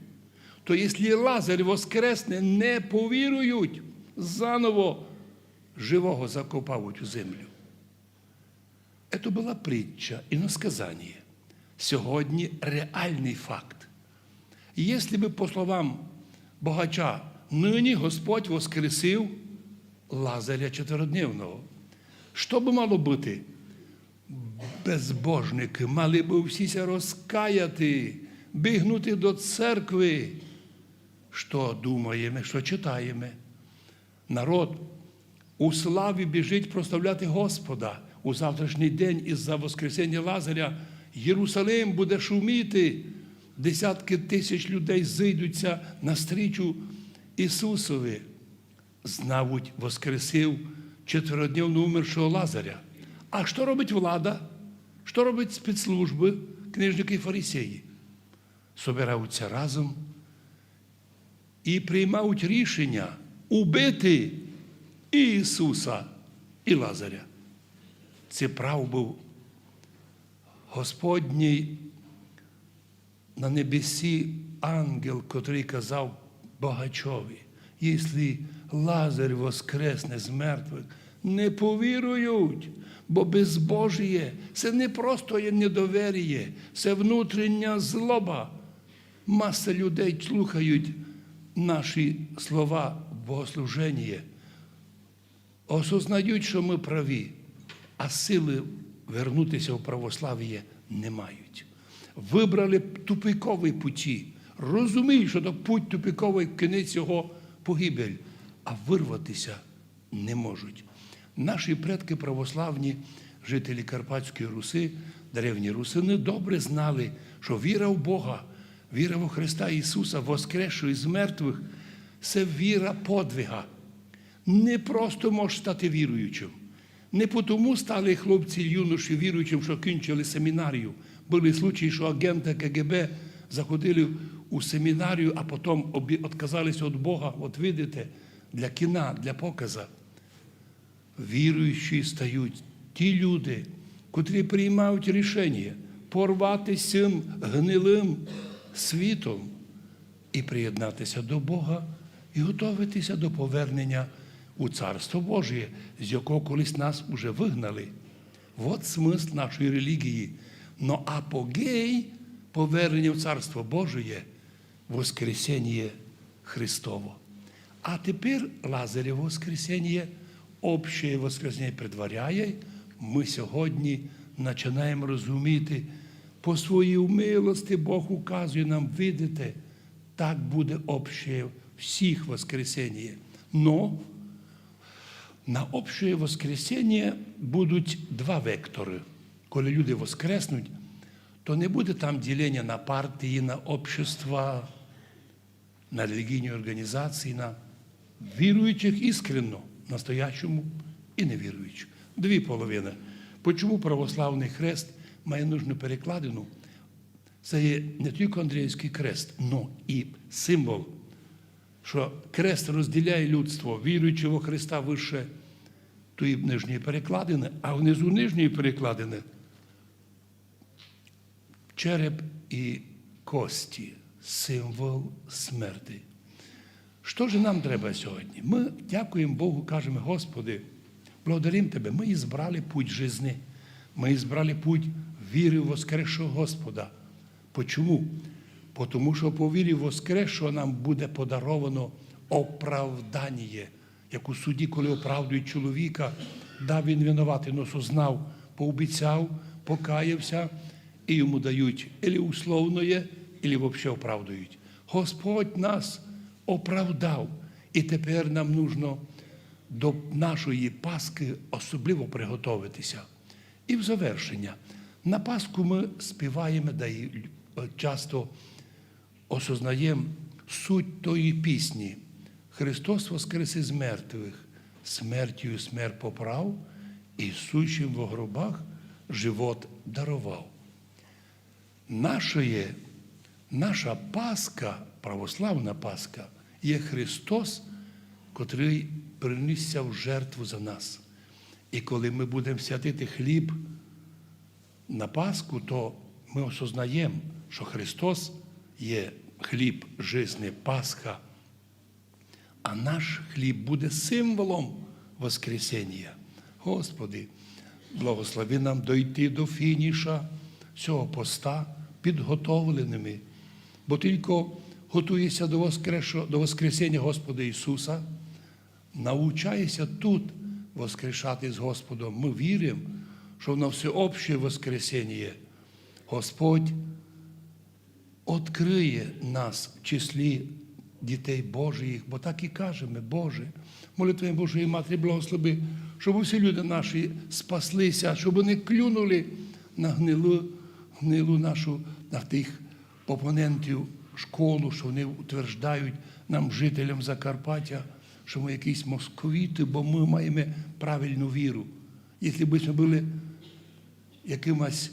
то якщо Лазар воскресне, не повірують, заново живого закопають у землю. Это была притча, иносказание. Сьогодні реальний факт. Якщо бы, по словам богача, нині Господь воскресив Лазаря четверодневного, що бы мало бути? Безбожники мали бы всі ся розкаяти, бігнути до церкви. Що думаєме, що читаєме? Народ у славі біжить прославляти Господа. У завтрашній день із-за воскресіння Лазаря Иерусалим буде шуміти, десятки тисяч людей зійдуться навстрічу Ісусові. Знавуть воскресив четверодневно умершого Лазаря. А що робить влада? Що робить спецслужби, книжники і фарисеї? Собираються разом і приймають рішення убити і Ісуса, і Лазаря. Це прав був Господній на небесі ангел, котрий казав богачові: «Якщо Лазар воскресне з мертвих», не повірують, бо безбожіє — це не просто є недоверіє, це внутрішня злоба. Маса людей слухають наші слова в богослуженні, осознають, що ми праві, а сили вернутися в православіє не мають. Вибрали тупикові путі. Розуміють, що то путь тупиковий, кінець його — погибель, а вирватися не можуть. Наші предки православні, жителі Карпатської Руси, древні русини, добре знали, що віра в Бога, віра во Христа Ісуса, воскресшого із мертвих, це віра подвига. Не просто можеш стати віруючим. Не потому стали хлопці, юноші віруючим, що кінчили семінарію. Були случаї, що агенти К Г Б заходили у семінарію, а потім обі-, отказались від Бога. От видите, для кіна, для показа. Віруючі стають ті люди, котрі приймають рішення порвати з цим гнилим світом і приєднатися до Бога, і готовитися до повернення у Царство Божє, з якого колись нас уже вигнали. Вот смысл нашої релігії. Но апогей повернення в Царство Божє — воскресение Христово. А тепер Лазарєво воскресение, общее воскресение предваряє, ми сьогодні починаємо розуміти, по своїй милости Бог указує нам, видите, так буде общее всіх воскресение. Но на общее воскресение будуть два вектори. Коли люди воскреснуть, то не буде там ділення на партії, на общества, на релігійні організації, на віруючих іскренно, настоящому і невіруючих. Дві половини. Почому православний хрест має нужну перекладину? Це є не тільки Андріївський крест, но і символ, що крест розділяє людство, віруючи во Христа выше тої нижньої перекладини, а внизу нижньої перекладини череп і кості, символ смерти. Що ж нам треба сьогодні? Ми дякуємо Богу, кажемо: «Господи, благодарим Тебе, мы избрали путь жизни, мы избрали путь віры в воскресшого Господа». Почему? Потому що по вірі воскресшого нам буде подаровано оправдання. Як у суді, коли оправдують чоловіка, да, він винуватий, но сознав, пообіцяв, покаявся, і йому дають или условноє, или вообще оправдують. Господь нас оправдав, і тепер нам нужно до нашої Пасхи особливо приготовитися. І в завершення. На Пасху ми співаємо, да і часто осознаєм суть тої пісні: «Христос воскрес из мертвых, смертью смерть поправ, и сущим во гробах живот даровав». Нашоє, наша Пасха, православна Пасха, є Христос, котрий принісся в жертву за нас. І коли ми будемо святити хліб на Пасху, то ми осознаєм, що Христос є хліб жизни, Пасха, а наш хліб буде символом воскресіння. Господи, благослови нам дойти до фініша цього поста підготовленими, бо тільки готуєшся до воскресшо-, до воскресіння Господа Ісуса, навчаєшся тут воскрешати з Господом. Ми віримо, що на всеобщее воскресіння Господь откриє нас в числі дітей Божих, бо так і кажемо: «Боже, молитвами Божої Матері благослови, щоб усі люди наші спаслися, щоб не клюнули на гнилу гнилу нашу, на тих опонентів школу, що вони утверждають нам, жителям Закарпаття, що ми якісь московіти, бо ми маємо правильну віру. Якщо б ми були якимось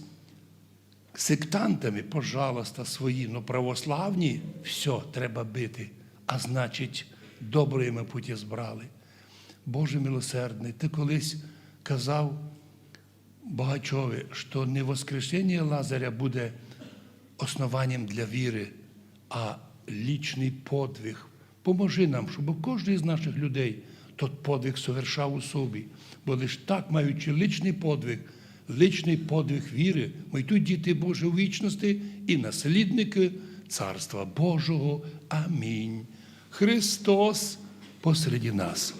сектантами, пожалуйста, свої, но православні, все, треба бити. А значить, добре ми путь збрали. Боже милосердний, ти колись казав Богачові, що не воскресіння Лазаря буде основанням для віри, а лічний подвиг. Поможи нам, щоб кожен з наших людей тот подвиг совершав у собі. Бо лиш так, маючи лічний подвиг, лічний подвиг віри, ми йдуть діти Божі у вічності і наслідники Царства Божого. Амінь. Христос посреди нас.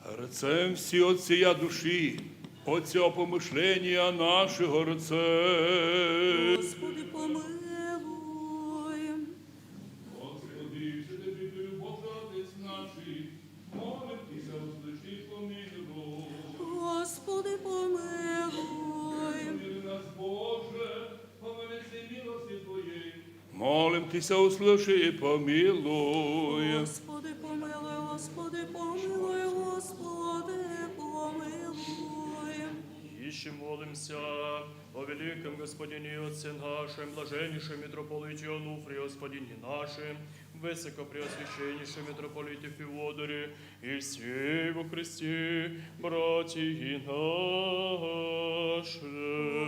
Горцем всі от сія душі, от сього помышлення нашого горцем. Господи, помилуй. Господи, Вседержителю Боже, Отець наший, молим Тися, услыши, помилуй. Господи, помилуй. Помилуй нас, Боже, по великой милости Твоей. Молим Тися, услыши и помилуй. Господи, помилуй, Господи, помилуй, Господи, помилуй. Ещё молимся о великом Господине и Отце нашем, блаженнейшем митрополите Онуфрии, Господине нашем, высокопреосвященнейшем митрополите Феодоре, и всей во Христе братьи наши.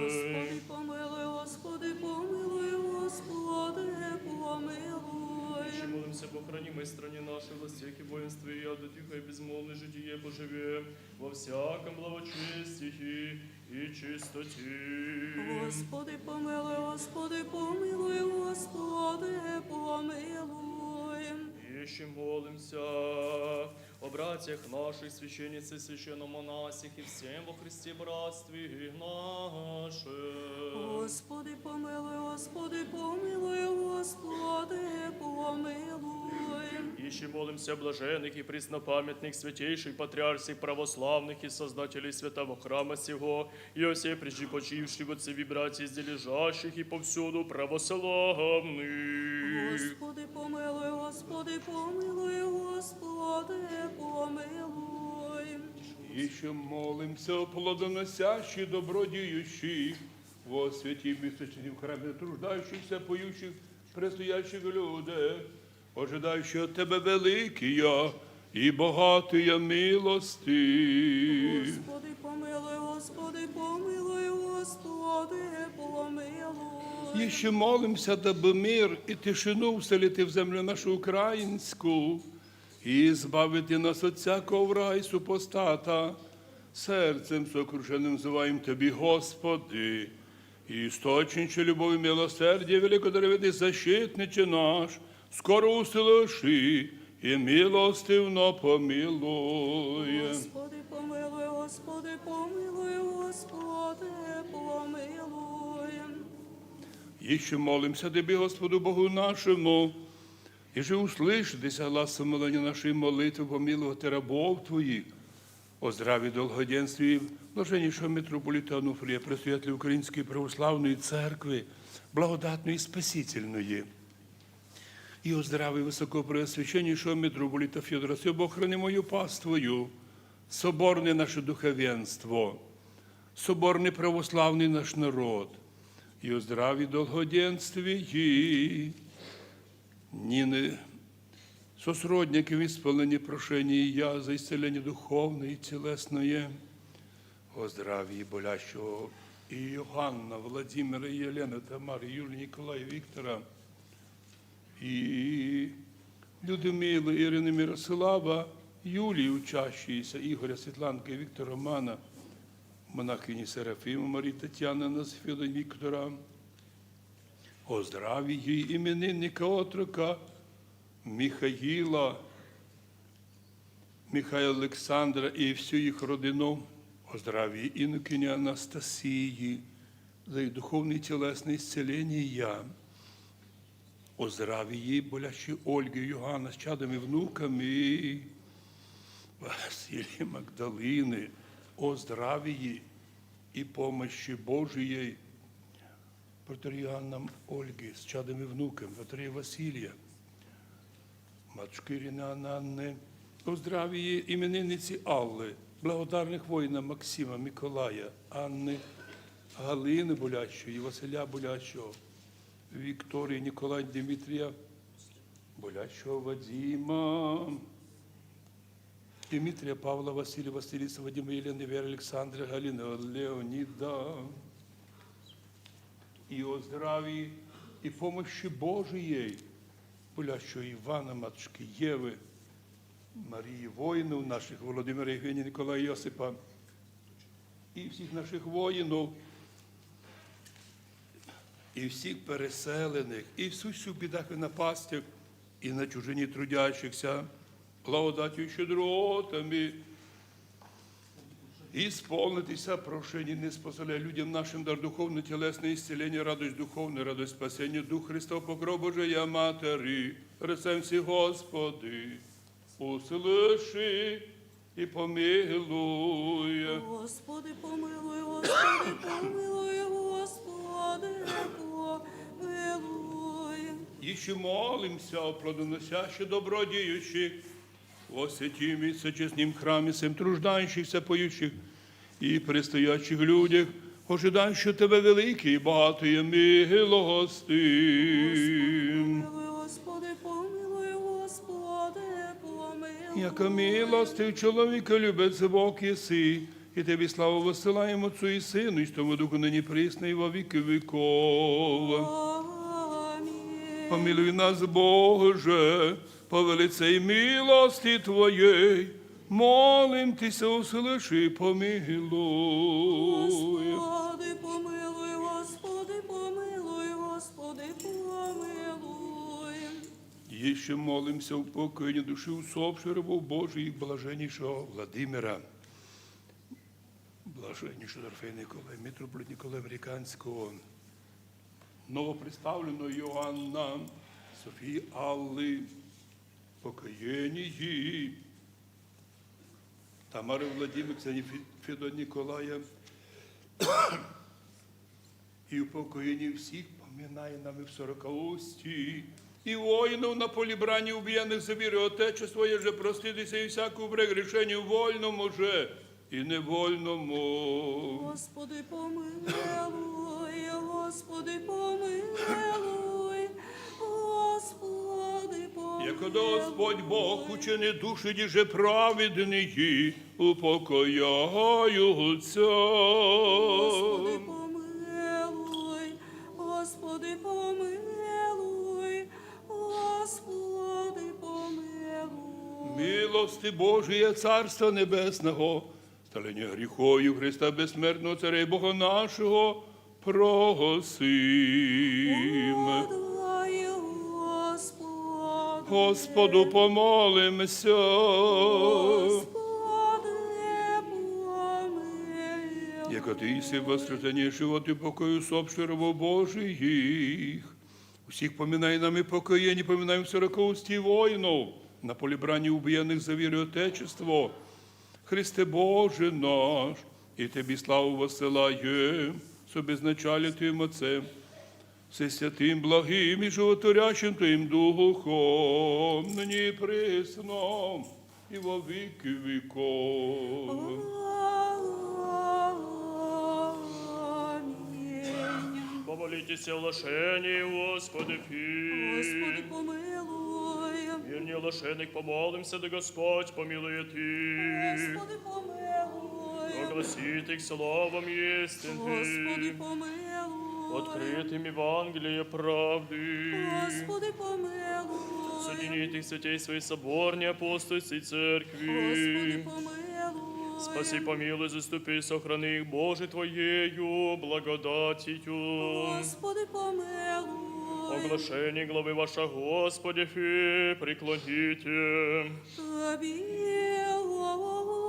Господи, помилуй, Господи, помилуй, Господи, помилуй. Ещё молимся об охранимой стране нашей, властях и воинстве, и яду тихой, безмолвной житие поживе во всяком благочестии и чистоте. Господи, помилуй, Господи, помилуй, Господи, помилуй. Ещё молимся о братьях наших, священнице, священномонахе и всем во Христе братстве нашем. Господи, помилуй, Господи, помилуй, Господи, помилуй. Ещё молимся о блаженных и преснопамятных святейших патриарших православных и создателей святого храма сего, и о всех прежде почивших отцев и братьев, здесь лежащих и повсюду православных. Господи, помилуй, Господи, помилуй, Господи, помилуй. Ещё молимся о плодоносящих, добродеющих, во святім и священнім храмі труждающихся, поющих, предстоящих людях, ожидающих от Тебе великие и богатые милости. Господи, помилуй, Господи, помилуй, Господи, помилуй. Ещё молимся, дабы мир и тишину вселить в землю нашу украинскую, и избавить нас от всякого врага и супостата. Сердцем сокрушенным взываем Тебе, Господи, источниче любовь и милосердия, великодушный защитниче наш, скоро услыши и милостивно помилуй. Господи, помилуй, Господи, помилуй, Господи, помилуй. Ещё молимся Тебе, Господу Богу нашему, и же услышь Тися глас моления нашей, молитвы помиловать рабов Твоих, о здравии и долгоденствии блаженнейшего митрополита Онуфрия, предстоятеля Украинской Православной Церкви, благодатную и спасительную, и о здравии высокопреосвященнейшего митрополита Феодора, с его охранимою паствою, соборное наше духовенство, соборный православный наш народ, и о здравии и долгоденствии Нины со сродниками в исполнении прошения за исцеление духовное и телесное, о здравии болящего и Иоанна, Владимира, и Елены, Тамары, Юлии, Николая, Виктора, и Людмилы, Ирины, Мирослава, Юлии, учащиеся, Игоря, Светланки, Виктора, Романа, монахини Серафимы, Марии, Татьяны, Анасы, Федора, Виктора, о здравии именинника отрока Михаила, Михаила Александра и всю их родину, о здравии инокини Анастасии, за их духовные и телесные исцеления, о здравии болящей Ольги, Иоанна с чадом и внуками, Василия, Магдалины, о здравии и помощи Божией протоиереям Ольге с чадом и внуком, протоиерея Василия, матушки Ирины Ананны, о здравии именинницы Аллы, благодарных воинов Максима, Миколая, Анны, Галины Булящевой и Василия Булящева, Виктории, Николая, Дмитрия, Булящева Вадима, Дмитрия, Павла, Василия, Василиса, Вадима, Елены, Веры, Александры, Галины, Леонида. И о здравии и помощи Божией Булящева Ивана, матушки Евы, Марии, воинов наших, Владимира, Евгения, Николая, Иосифа, и всех наших воинов, и всех переселенных, и в сущих бедах и напастях, и на чужине трудящихся, благодатью и щедротами исполнит и вся прошение, не способляя людям нашим дар духовное, телесное исцеление, радость духовную, радость спасения, Дух Христов, покров Божия Матери, рецем всех Господи, услыши и помилуй. Господи, помилуй, Господи, помилуй, Господи, помилуй. Еще молимся о плодоносящих, добродеющих, во святим и всечестным храме всем труждающихся, поющих и предстоящих людях, ожидающих Тебя, великие, богатые милости. Господи, помилуй, Господи, помилуй. Яко милостив, человеколюбец Бог еси, и Тебе славу воссылаем Отцу и Сыну и Святому Духу, ныне, присно и во веки веков. Аминь. Помилуй нас, Боже, по великой милости Твоей, молим Тися, услыши, помилуй. Господи, помилуй, Господи, помилуй, Господи, помилуй. Еще молимся о упокоении души усопшего раба Божия и блаженнейшего Владимира, блаженнейшего Дорофея Николая, митрополита Николая Американского, новоприставленного Иоанна, Софии Аллы, покоении Тамары Владимировны, Фе-, Федора Николая, и упокоении всех поминаемых нами в Сорокоустье, и воинов на поле брани, убиенных за веру Отечества, еже простит и сей всякую прегрешению вольному же и невольному. Господи, помилуй, Господи, помилуй, Господи, помилуй. Яко Господь Бог учинит души, где же праведные упокояются. Господи, помилуй, Господи, помилуй, Господи, помилуй. Милости Божией, Царства Небесного, столения грехов и Христа, бессмертного Царя и Бога нашего, просим. О Твоем, Господи. Господу помолимся. Господи, помилуй. Яко Ты еси воскресение, живот и покой усопших рабов Божиих, всех поминаемых нами покоении, поминаем Сорокоустье воинов, на поле брани убиенных за веру и Отечество. Христе Боже наш, и Тебе славу воссылаем, со безначале Твоим Отцем, со святым, благим и животворящим Твоим Духом, ныне и присно, и во веки веков. Аминь. Помолитесь о лишении, Господи, пи. Господи, помилуй. Мир не лишенных, помолимся, да Господь помилует их. Господи, помилуй. Огласит их словом истины. Господи, помилуй. Открытым Евангелие правды. Господи, помилуй. Соединит их святей своей соборной апостольской церкви. Господи, помилуй. Спаси, помилуй, заступи, сохрани их, Боже, Твоею благодатью. Господи, помилуй. Оглашение главы ваша, Господи, фи, преклоните. Тебе, Господи.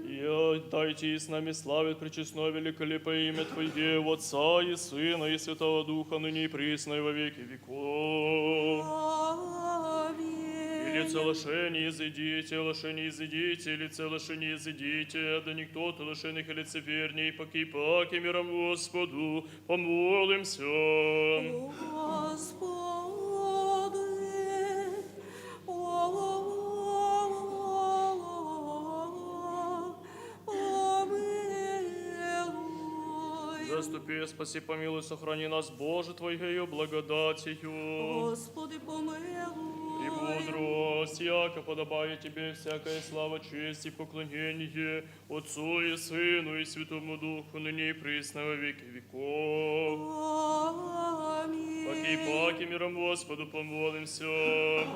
И дайте с нами славить пречестное великолепное имя Твое, Отца и Сына и Святого Духа, ныне и присно и во веки веков. Или целошение изыдите, лошение изыдите, или целошение изыдите, да никто ты лошеных или циферней, поки паки миром Господу, помолимся. Господи, помилуй. Заступи, спаси, помилуй, сохрани нас, Боже, Твоею благодатью. Господи, помилуй. Премудрость, яко подобает Тебе всякая слава, честь и поклонение, Отцу и Сыну и Святому Духу, ныне и присно во веки веков. Аминь. Паки, паки миром Господу помолимся.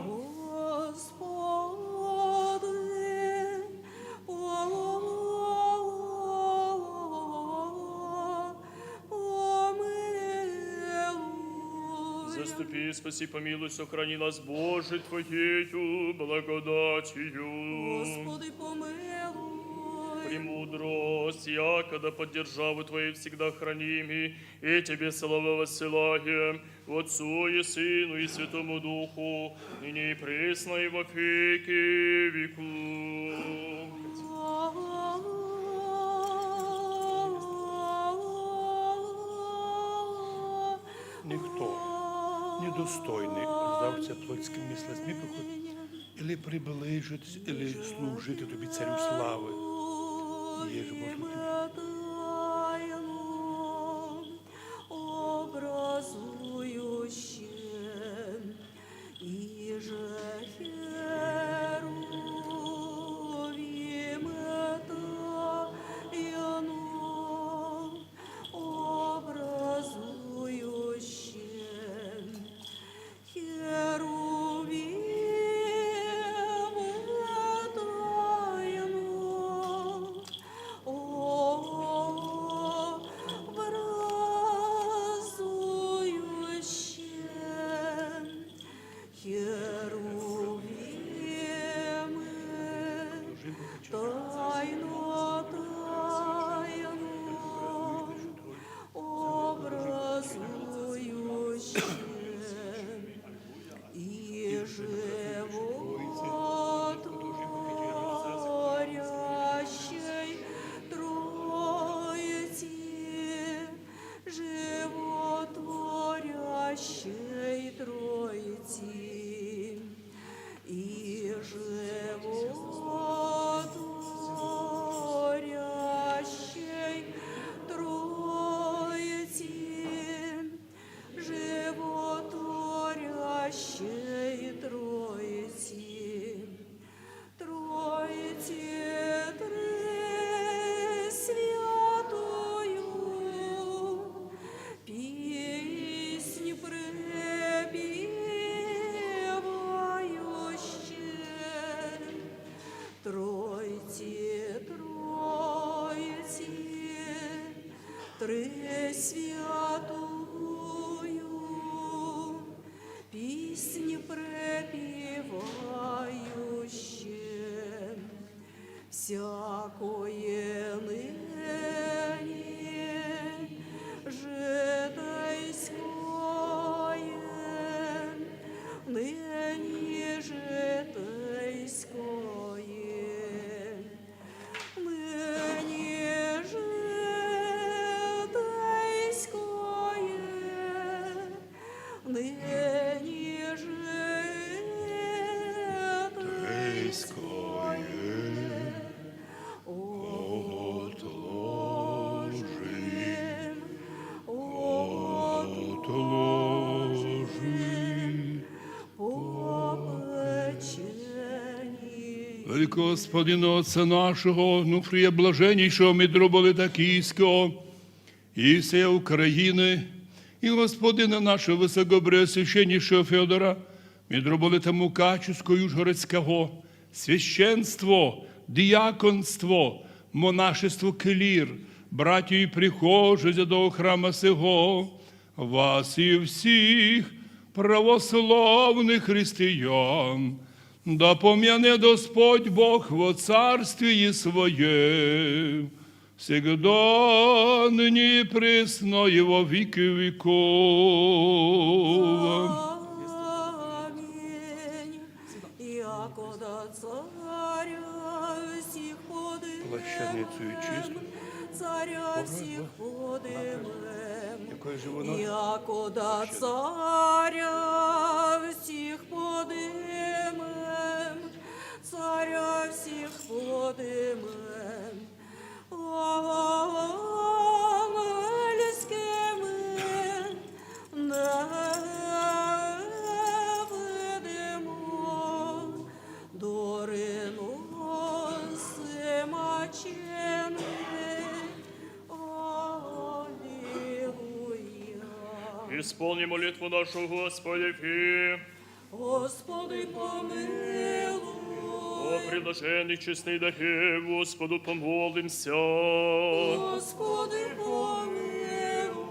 Господи, помилуй. Заступи, спаси, помилуй, сохрани нас, Боже, Твоею благодатью. Господи, помилуй. Премудрость, яко да под державу Твоей всегда хранимы, и Тебе славу воссылаем, Отцу и Сыну и Святому Духу, ныне и присно и во веки веков. Никто недостойный сдався плотским мислостникам или приближить, или служить Тобі, Царю славы. Єже можу Тобі. Образующим, и же херувимы тайну образующим, херувимы тайну образующим, херувимы тайну образующим, и животворящей Троице, животворящей Троице, и животворящей Троице, животворящей Троице, Троице Пресвятую, песнь пропевающим, Троице, Троице Пресвятую, песнь пропевающим, всякое ныне житейское, ныне житейское, ныне житейское, ныне житейское отложим, отложим. Господи, но Отца нашего, Нуфрия блаженнейшего митрополита Киевского и всей Украины, и Господина нашего высокопреосвященнейшего Федора, митрополита Мукачевского и Ужгородского, священство, диаконство, монашество, клир, братья и прихожие святого храма сего, вас и всех православных христиан, да помянет Господь Бог во Царствии Своем, всегда, ныне и присно и во веки веков. Аминь. Царя всех подымем, якода царя всех подымем, царя всех подымем, ангельские мы не выдымо, доры носы мачены. Аллилуйя. Исполни молитву нашу, Господи, Фи. Господи, помилуй. О предложенных честных даров Господу помолимся. Господи, помилуй.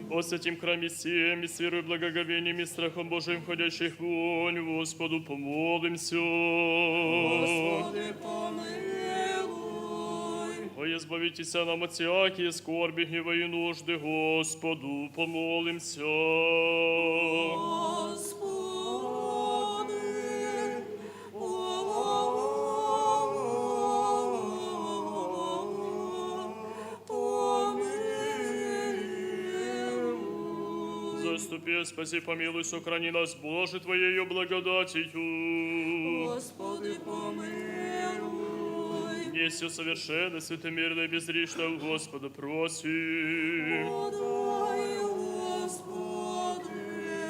О святим храме всем, и с верой, благоговением и страхом Божиим ходящих вонь Господу помолимся. Господи, помилуй. О избавитеся нам от всяких скорби, гнева и нужды, Господу помолимся. Господи, помилуй. Заступи, спаси, помилуй, сохрани нас, Боже, Твоею благодатью. Господи, помилуй. Несё совершенно, святомирно и безгрешно у Господа просим. Подай, Господи.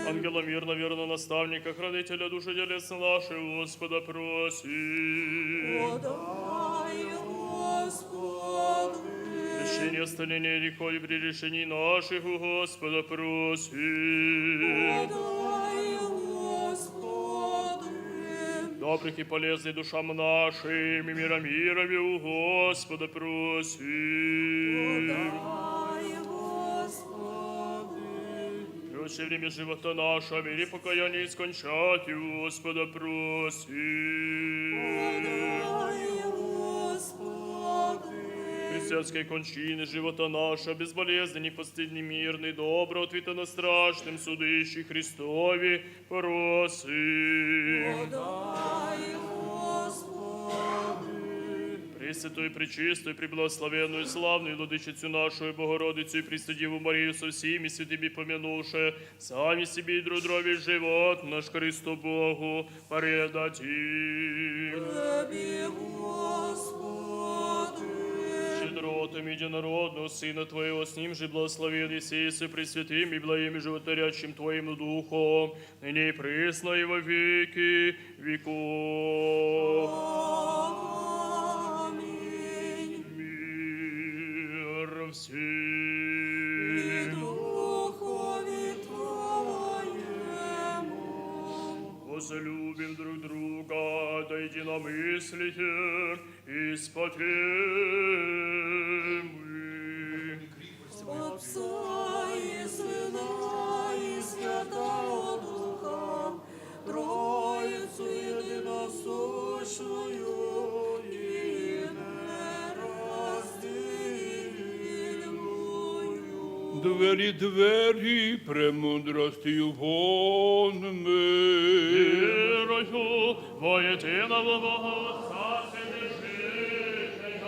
Ангела мирно, верного наставника, хранителя души телес наших, Господа просим. Подай, Господи. Прощение, оставление грехов и прегрешений наших у Господа просим. Подай, Господи. Добрых и полезных душам нашим и мира мирови у Господа просим. Подай, Господи. Прочее время живота нашего в мире покаяния скончать у Господа просим. Подай, Господи. Христианские кончины живота нашего безболезненный, постыдный, мирный, доброго ответа на страшном суде Христови просим. Подай, Господи. Пресвятую, пречистую, преблагословенную, славную Владычицу нашу Богородицу и Пресвятую Деву Марию со всеми святыми помянувши, сами себе и друг друга весь живот наш Христу Богу предадим. Тебе, Господи. Щедротами единородного Сына Твоего, с Ним же благословен и сей со Пресвятым и благим и животворящим Твоим Духом, ныне и присно и во веки веков. Аминь. Мир всем. И духови твоему. Возлюбим друг друга, да единомыслие исповедуем. Отца и Сына и Святого Духа, Троицу единосущую и нераздельную. Двери, двери премудростью вон мы. Верую во единого Бога Отца Вседержителя,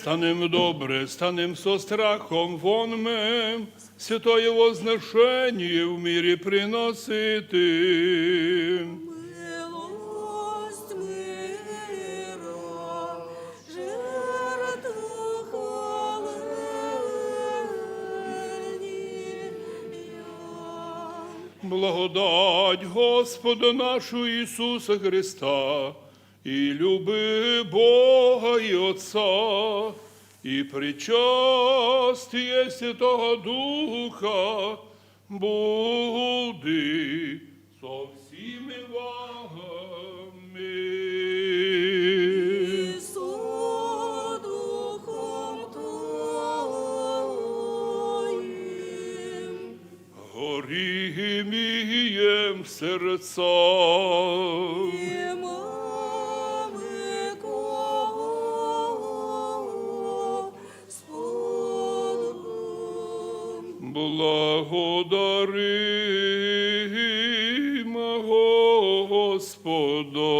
Станем добре, станем со страхом вонмем, святое возношение в мире приноситым. Милость мира, жертва хваления. Благодать Господа нашего Иисуса Христа и любви Бога и Отца, и причастие Святого Духа буди со всеми вами. И со духом твоим. Гори имеем сердца. И мы Господу. Благодарим Господа.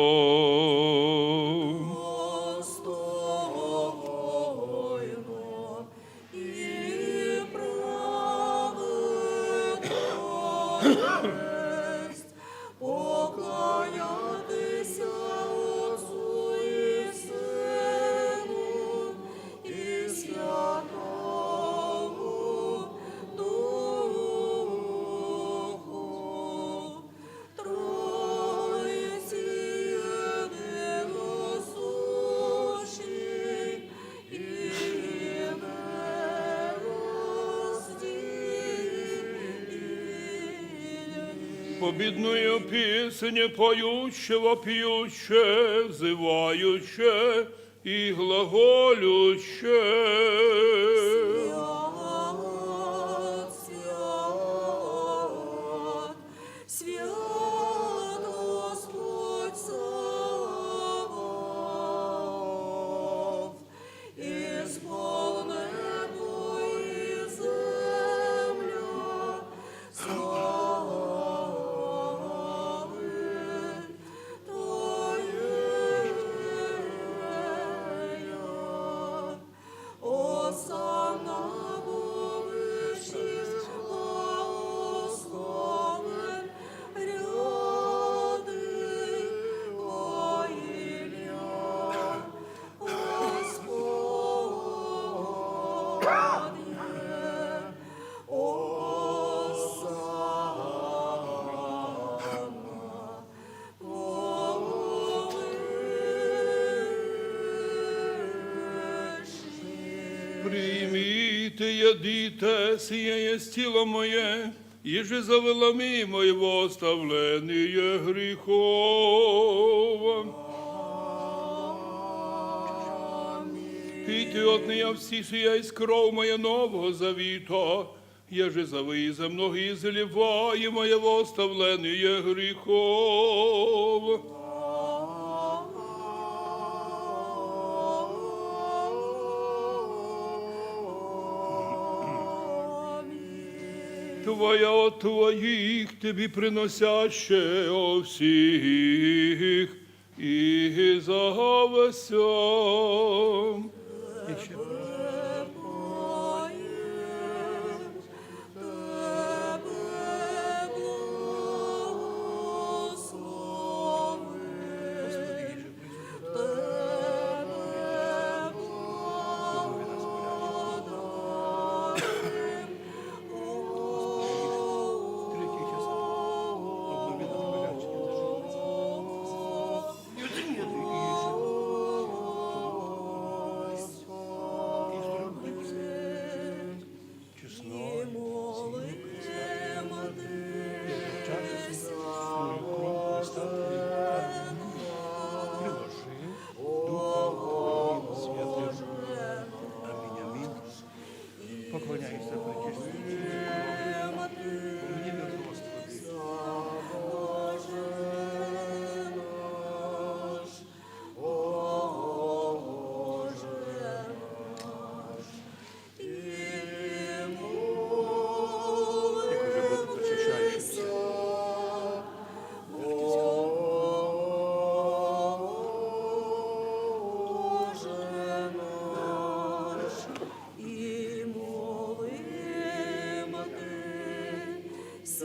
Достойно и праведно есть поклоняться Отцу и Сыну и Святому Духу. Победную песнь поющего, пьющее, взывающее и глаголющее. Свят, свят, свят Господь Саваоф, исполни земля славы Твоей. Осанна во высших, благословен ряды во имя Господне. Осанна. Примите, едите, сие есть тело мое, еже за вами моего оставления грехов. Пейте от нее все, сие есть кровь моя нового завета, еже за вас и за многих изливаемая во оставление грехов. Твоя от Твоих, Тебе приносящая о всех и за всем.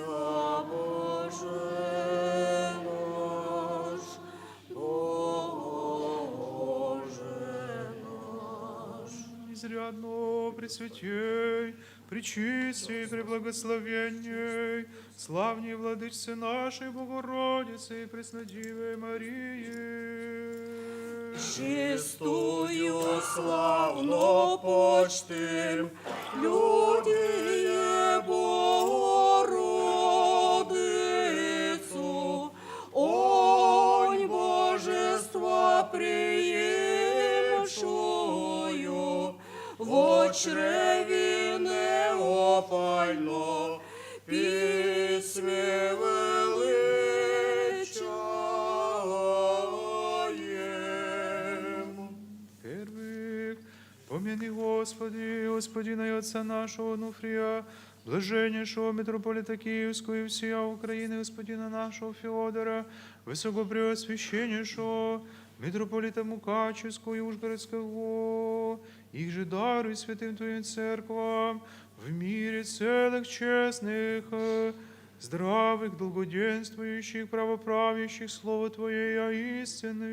Боже наш, Боже наш. Изрядно Пресвятей, Пречистой, Преблагословенней, славней Владычицы нашей Богородицы и Преснодевы Марии. Чистую, славно почтим, люди Богородицу, онь Божество приимшую, в чреве неопально письме величаем. Первых, помяни, Господи, господина и отца нашего Нуфрия, блаженнейшего митрополита Киевского и всея Украины, господина нашего Феодора, высокопреосвященнейшего митрополита Мукачевского и Ужгородского, их же даруй святым Твоим церквам в мире целых честных, э, здравых, долгоденствующих, правоправящих Слово Твоей, а истинных.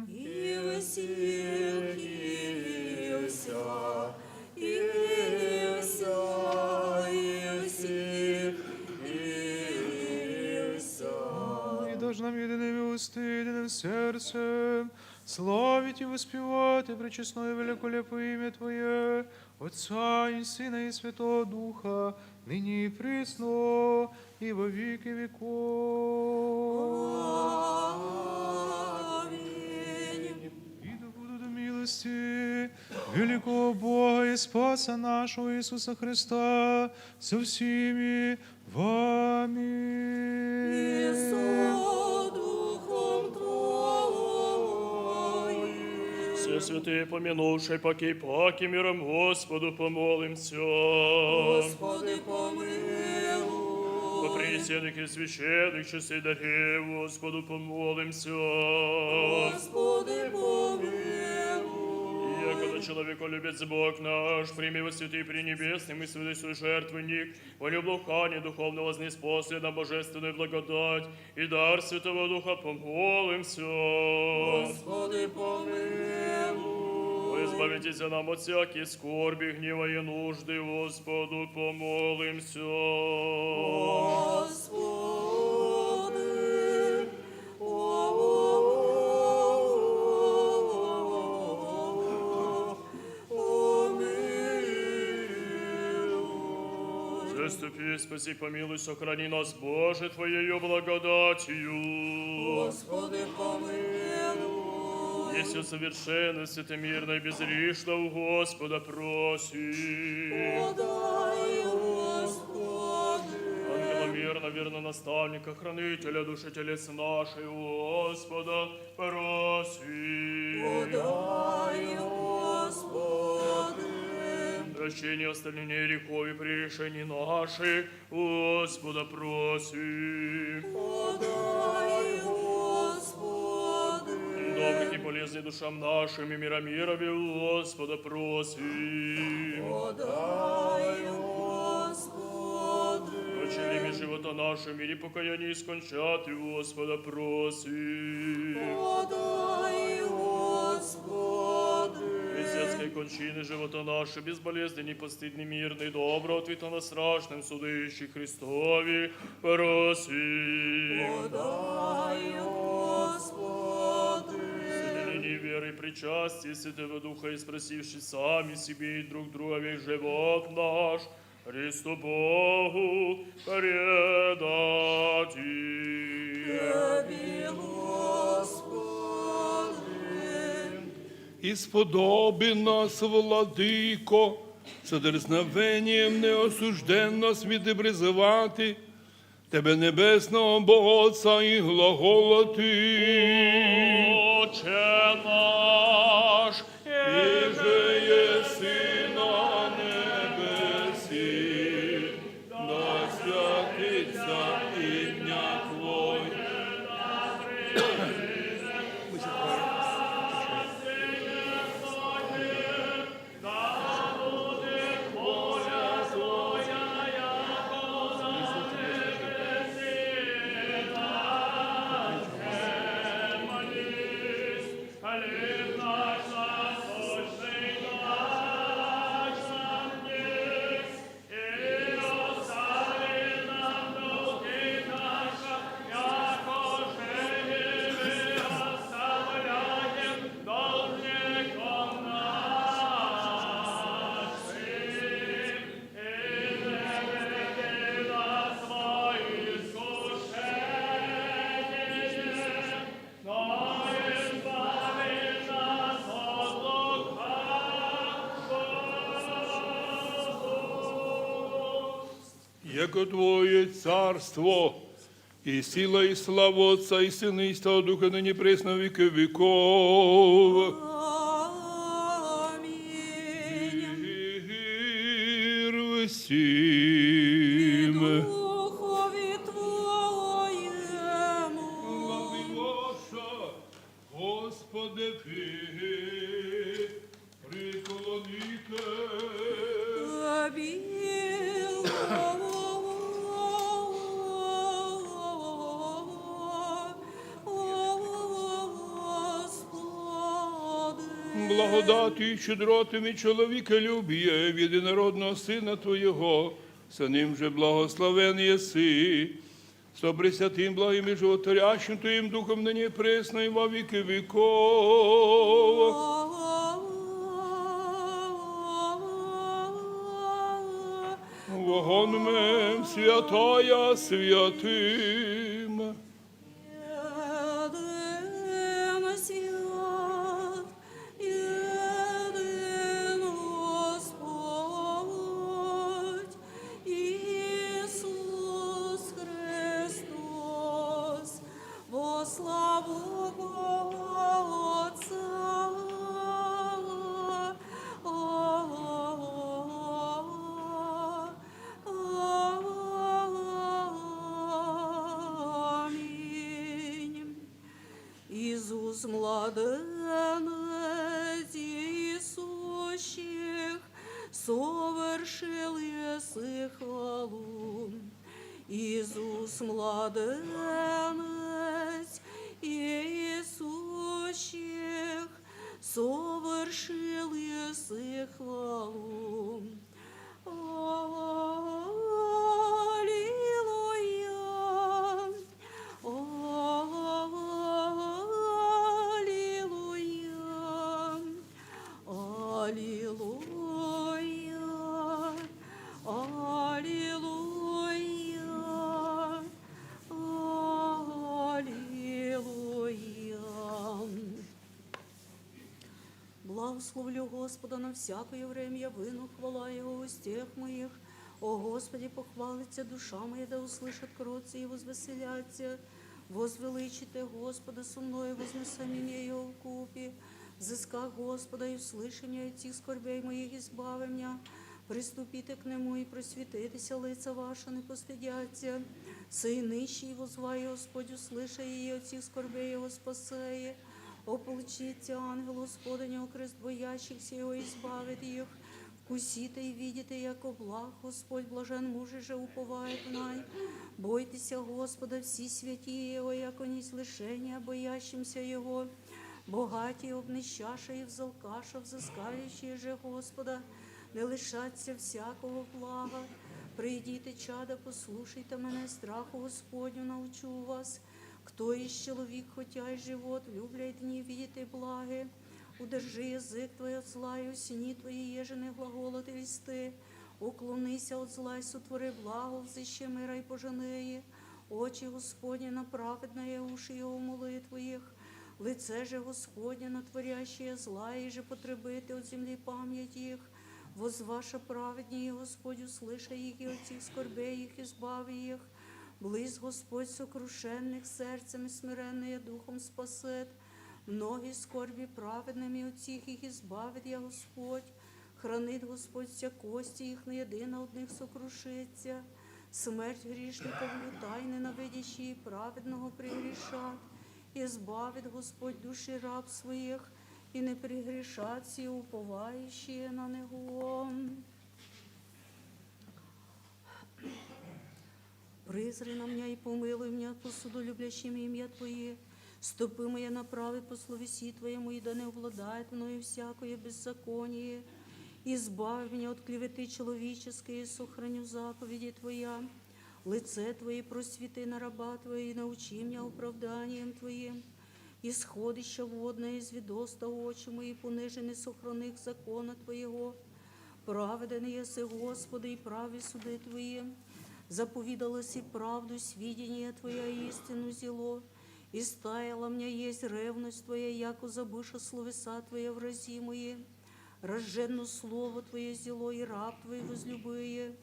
И всех, и вся, и вся, и всех, и вся. И дашь нам едиными устами, единым сердцем славить и воспевать и пречестное великолепное имя Твое, Отца и Сына и Святого Духа, ныне и присно, и во веки веков. Аминь. И да будут милости великого Бога и Спаса нашего Иисуса Христа со всеми вами. И со духом твоим. Все святые, помянувшие покой, паки миром Господу помолимся. Господи, помилуй. По принесенных и священных честей даре Господу помолимся. Господи, помилуй. И яко человеколюбец Бог наш, прими во святые пренебесным и святой свой жертвенник, во нем благоухание духовное вознес после на божественную благодать и дар Святого Духа, помолимся. Господи, помилуй. О, избавитесь нам от всяких скорби, гнева и нужды, Господу помолимся. Господи, помилуй. Заступи, спаси, помилуй, сохрани нас, Боже, Твоею благодатью. Господи, помилуй. Если совершенно, святомирно и безгрешно у Господа просим. Подай, Господи. Ангела мирно, верно наставника, хранителя души телес нашей, у Господа просим. Подай, Господи. Прощение, оставление грехов и прегрешений наших у Господа просим. Подай, Господи. Добрых и полезных душам нашим и мира мирови у Господа просим. Подай, Господи. Прочили живота нашим, мире покаяние скончати у Господа просим. Подай, Господи. Христианские кончины живота наши, безболезненный, непостыдный, мирный, добро ответа на страшном суде ищи Христови просим. Подай, Господи. Соединение веры и причастия Святого Духа, и спросивши сами себе и друг друга весь живот наш, Христу Богу предадим. Тебе, Господи. И сподоби нас, Владыко, с дерзновением неосужденно сміти призывати Тебе, небесного Бога Отца, и глаголати: Отче наш, иже еси на небеси, да святится имя Твое. Яко Твое царство, и сила, и слава Отца, и Сына, и Святого Духа, ныне и пресно во веки веков. Аминь. Мир всем. И духови Твоему. Слава Богу. Господи, преклонитесь. Благодатью и щедротами человеколюбия в единородного Сына Твоего, с Ним же благословен еси, со Пресвятым, благим и животворящим Твоим Духом, ныне и пресно и во веки веков. Вогонмем святая святым. Единый свят, единый Господь Иисус Христос, во славу Бога Отца. Аминь. Иисус младенец Иисусчик совершил еси хвалу. Иисус младенец Иисусчик совершил еси хвалу. Аллилуйя, аллилуйя, аллилуйя, аллилуйя, аллилуйя. Благословлю Господа на всякое время, выну хвала Его в устах моих. О Господи, похвалится душа моя, да услышат кротцы и возвеселятся. Возвеличите Господа со мною, вознеса меня Его вкупе. Взысках Господа и услыши меня, и от сих скорбей моих избави меня. Приступите к Нему и просветитеся, лица ваши не постыдятся. Сей нищий возвай, Господь, услыши и от сих скорбей его спасая. Ополчите ангел Господень окрест боящихся Его, избавит их. Вкусите и видите, яко благ Господь, блажен муж же уповает на Него. Бойтеся Господа, все святые Его, яко не излишение боящимся Его. Богатые обнищавшие и взалкавшие, взыскающие же Господа, не лишатся всякого блага. Придите, чада, послушайте меня, страху Господню научу вас. Кто из человек, хотя и живот, любляет дни, видит и благе? Удержи язык твой от зла, и усни твои еженые глаголы листы. Уклонися от зла и сотвори благо, взыщи мира и пожени. Очи Господни на праведное, уши Его молитву их. Лице же Господне на творящее зла, и же потребит от земли память их. Возваша праведнее, Господь услыши их, и от сих скорбей их избави их. Близ Господь сокрушенных сердцем и смиренные духом спасет. Многие скорби праведными от сих их избавит я Господь. Хранит Господь все кости их, но едино от них сокрушится. Смерть грешников люта, и ненавидящие праведного прегрешат. Избавит Господь души раб своих, и не прегрешат все уповающие на Него. Призри на меня и помилуй меня по суду любящим имя Твое. Ступи моя на правый по словеси Твоему, и да не обладает мною всякое беззаконие. Избавь меня от клеветы человеческой, и сохраню заповеди Твоя. Лице Твое просвети на раба Твоя, и научи меня оправданием Твоим. Исходище водное из видоста очи мои, понижены сохранных закона Твоего. Праведен еси, Господи, и прави суды Твои. Заповедалась и правду свидетение Твоя истину зело. И стаяла мне есть ревность Твоя, яко забыша словеса Твоя вразимые. Разженну слово Твое зело, и раб Твой возлюбые.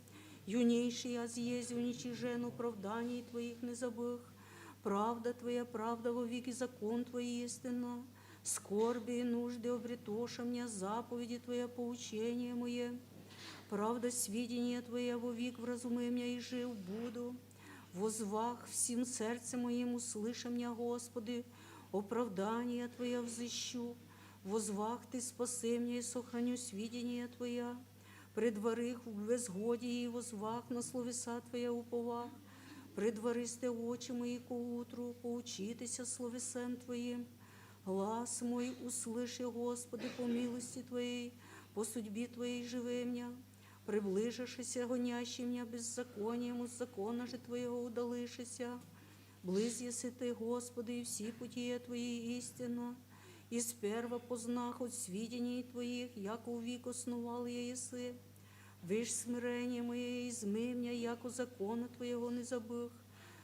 Юнейший азъезь уничижен оправданий Твоих не забых. Правда Твоя правда, во веки закон Твой истина. Скорби и нужды обретоша меня, заповеди Твоя поучение мое. Правда сведения Твоя во век вразумы меня, и жив буду. Возвах всем сердцем моим, услыши меня, Господи, оправдание Твоя взыщу. Возвах Ты, спаси меня, и сохраню сведения Твоя. Предварих в безгодии, возвах на словеса Твоя уповах. Предваристе очи мои ко утру, поучитеся словесен Твоим. Глас мой услыши, Господи, по милости Твоей, по судьби Твоей живи меня. Приближишися гонящий меня беззаконием, от закона же Твоего удалышися. Близъяси Ты, Господи, и все пути Твои истина. И сперва познах от сведений Твоих, яко век основал я еси. Вишь смирение мое, изми меня, яко закона Твоего не забых.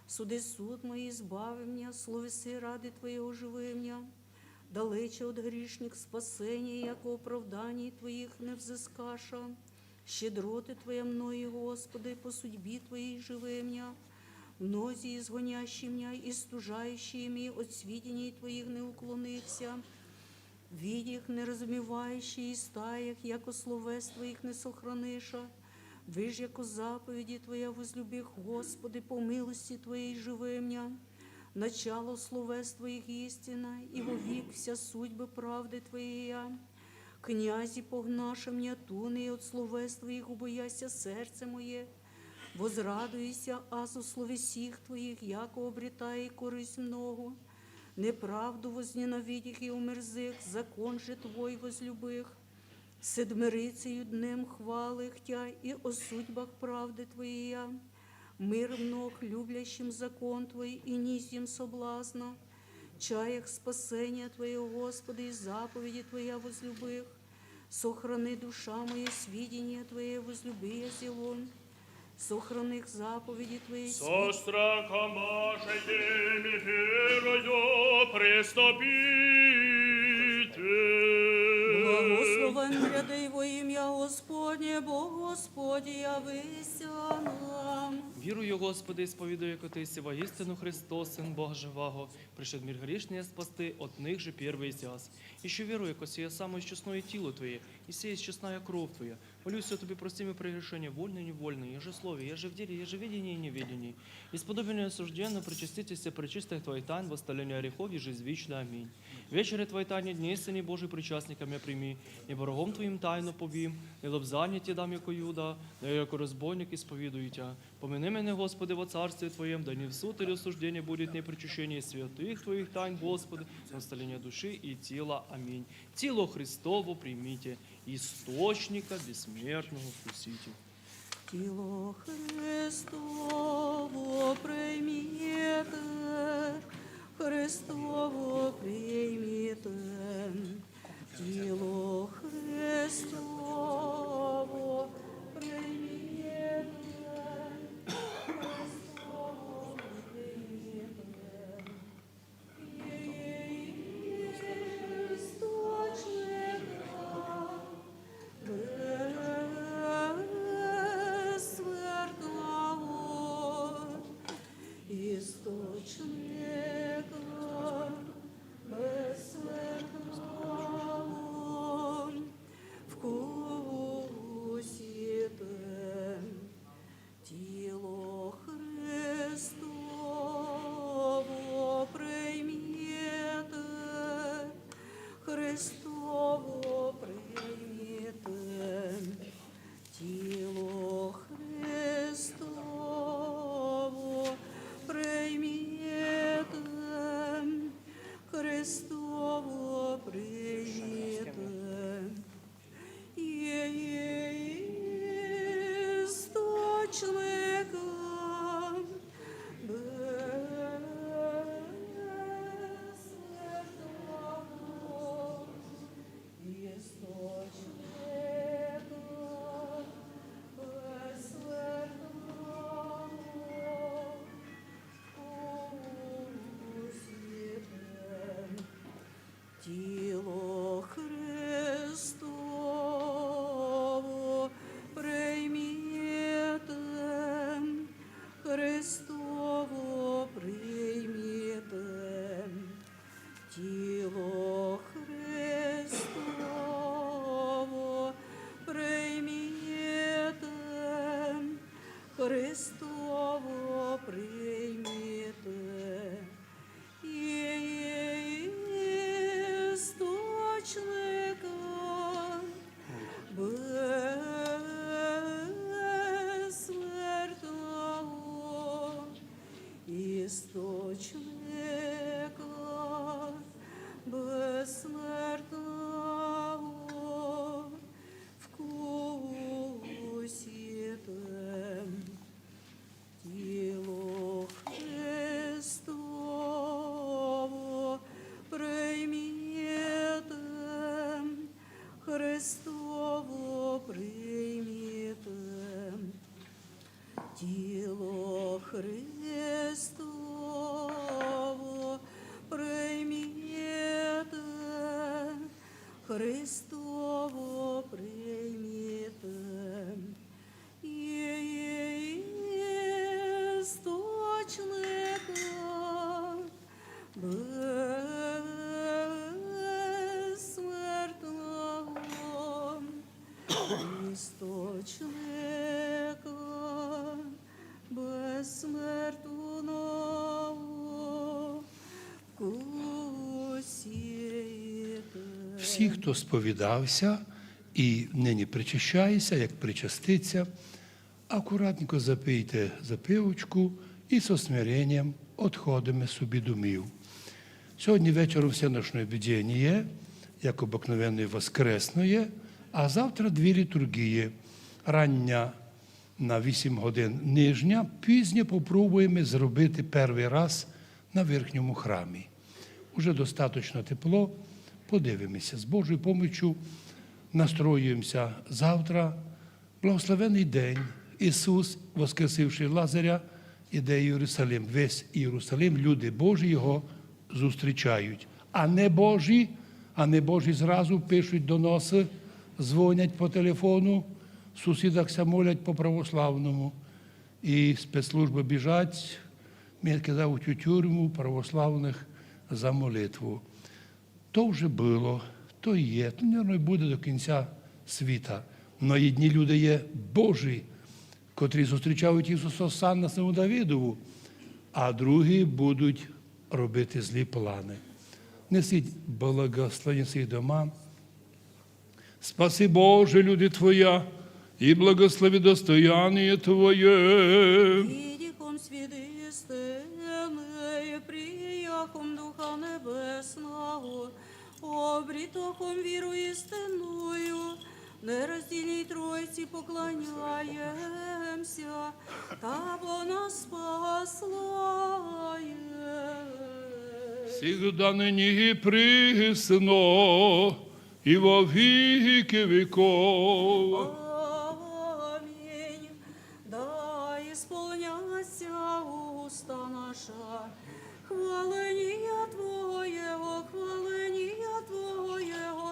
Суди суд мой, избави меня, словеси ради Твоего живи меня. Далече от грешник спасение, яко оправданий Твоих не взыскаша. Щедроты Твоя мною, Господи, по судьби Твоей живи меня. Мнози изгонящий меня, истужающий ми от сведений Твоих не уклонихся. Видих неразумевающий и стаях, яко словес Твоих не сохраныша. Вижь, яко заповеди Твоя возлюбих, Господи, по милости Твоей живи меня. Начало словес Твоих истина, и во век вся судьба правды Твоя. Князи погнаша меня туны, и от словес Твоих убояся сердце мое. Возрадуйся азу словесих Твоих, яко обретая корысть много. Неправду возненавидих и умерзих, закон же Твой возлюбих. Сед мирицею днем хвалих Тя и о судьбах правды Твоей я. Мир ног любящим закон Твой и низим соблазна. Чаях спасения Твоего, Господи, и заповеди Твоя возлюбых. Сохрани душа моя сведения Твои, возлюби я зелон. Сохрани их заповеди Твои. Со страхом Божиим и верою приступите. Благословен грядей во имя Господне, Бог Господь явися нам. Вірую, Господи, сповідую, яко Ти єси воістину Христос, Син Бога Живого, пришед мир грішний спасти, от них же первый єсяс. Іщу вірую, яко сія саме честное тіло Твоє, і сія честная кров Твоя. Молюся Тобі, прости мені прегрішення, вольне і невольне, я же в слові, я же в ділі, я же в видінні і невидінні. І сподоби мене осужденного причаститися пречистых Твоїх тайн, восставлення гріхов і жизнь вічна. Амінь. Вечеря Твоей тайны днесь Сыне Божий причастником я прими, небо рогом Твоим тайну побим, не лобзание Ти дам, яко Иуда, но яко разбойник исповедую Тя. Помяни мене, Господи, во Царстве Твоем, да не в суд или осуждение будет мне причащение святых Твоих тайн, Господи, но восставление души и тела. Аминь. Тіло Христово примите, источника бессмертного вкусите. Тіло Христово примите, Христово примите, тіло Христово примите, Христово примите. Христово примитым, тело Христово примитым, Христово примитым, источником бессмертного, источником бессмертного вкуситым. Тело Христово примитым, Христово примитым, тело Христово примитым, Христово примитым. Источником бессмертного, источником бессмертного вкуситым. Всі, хто сповідався і нині причащається, як причаститься, акуратненько запийте запивочку і со смиренням отходиме собі домів. Сьогодні вечором всеночне бдієння, як обыкновенне воскресне, а завтра дві літургії. Рання на вісім годин нижня, пізня попробуєме зробити перший раз на верхньому храмі. Уже достаточно тепло. Подивимося. З Божою помощю настроюємося завтра. Благословенний день. Ісус, воскресивши Лазаря, іде в Єрусалим. Весь Єрусалим, люди Божі його зустрічають. А не Божі, а не Божі зразу пишуть доноси, дзвонять по телефону, в сусідах ся молять по православному. І спецслужби біжать, мені казав, у тюрму православних за молитву. То вже було, то є, то, мабуть, буде до кінця світа. Но єдні люди є Божі, котрі зустрічають Ісуса Сан на своєму Давидову, а другі будуть робити злі плани. Несіть благословення свої дома. Спаси, Боже, люди Твоя, и благослови достояние Твое. И Духом Святым, прияхом Духа Небесного, обретахом веру истинную, нераздельной Троице поклоняемся, Тобо нас спаслаем. Всегда, ныне и присно, и во веки веков. Аминь. Да исполнятся уста наша хваления Твоего, хваления Твоего,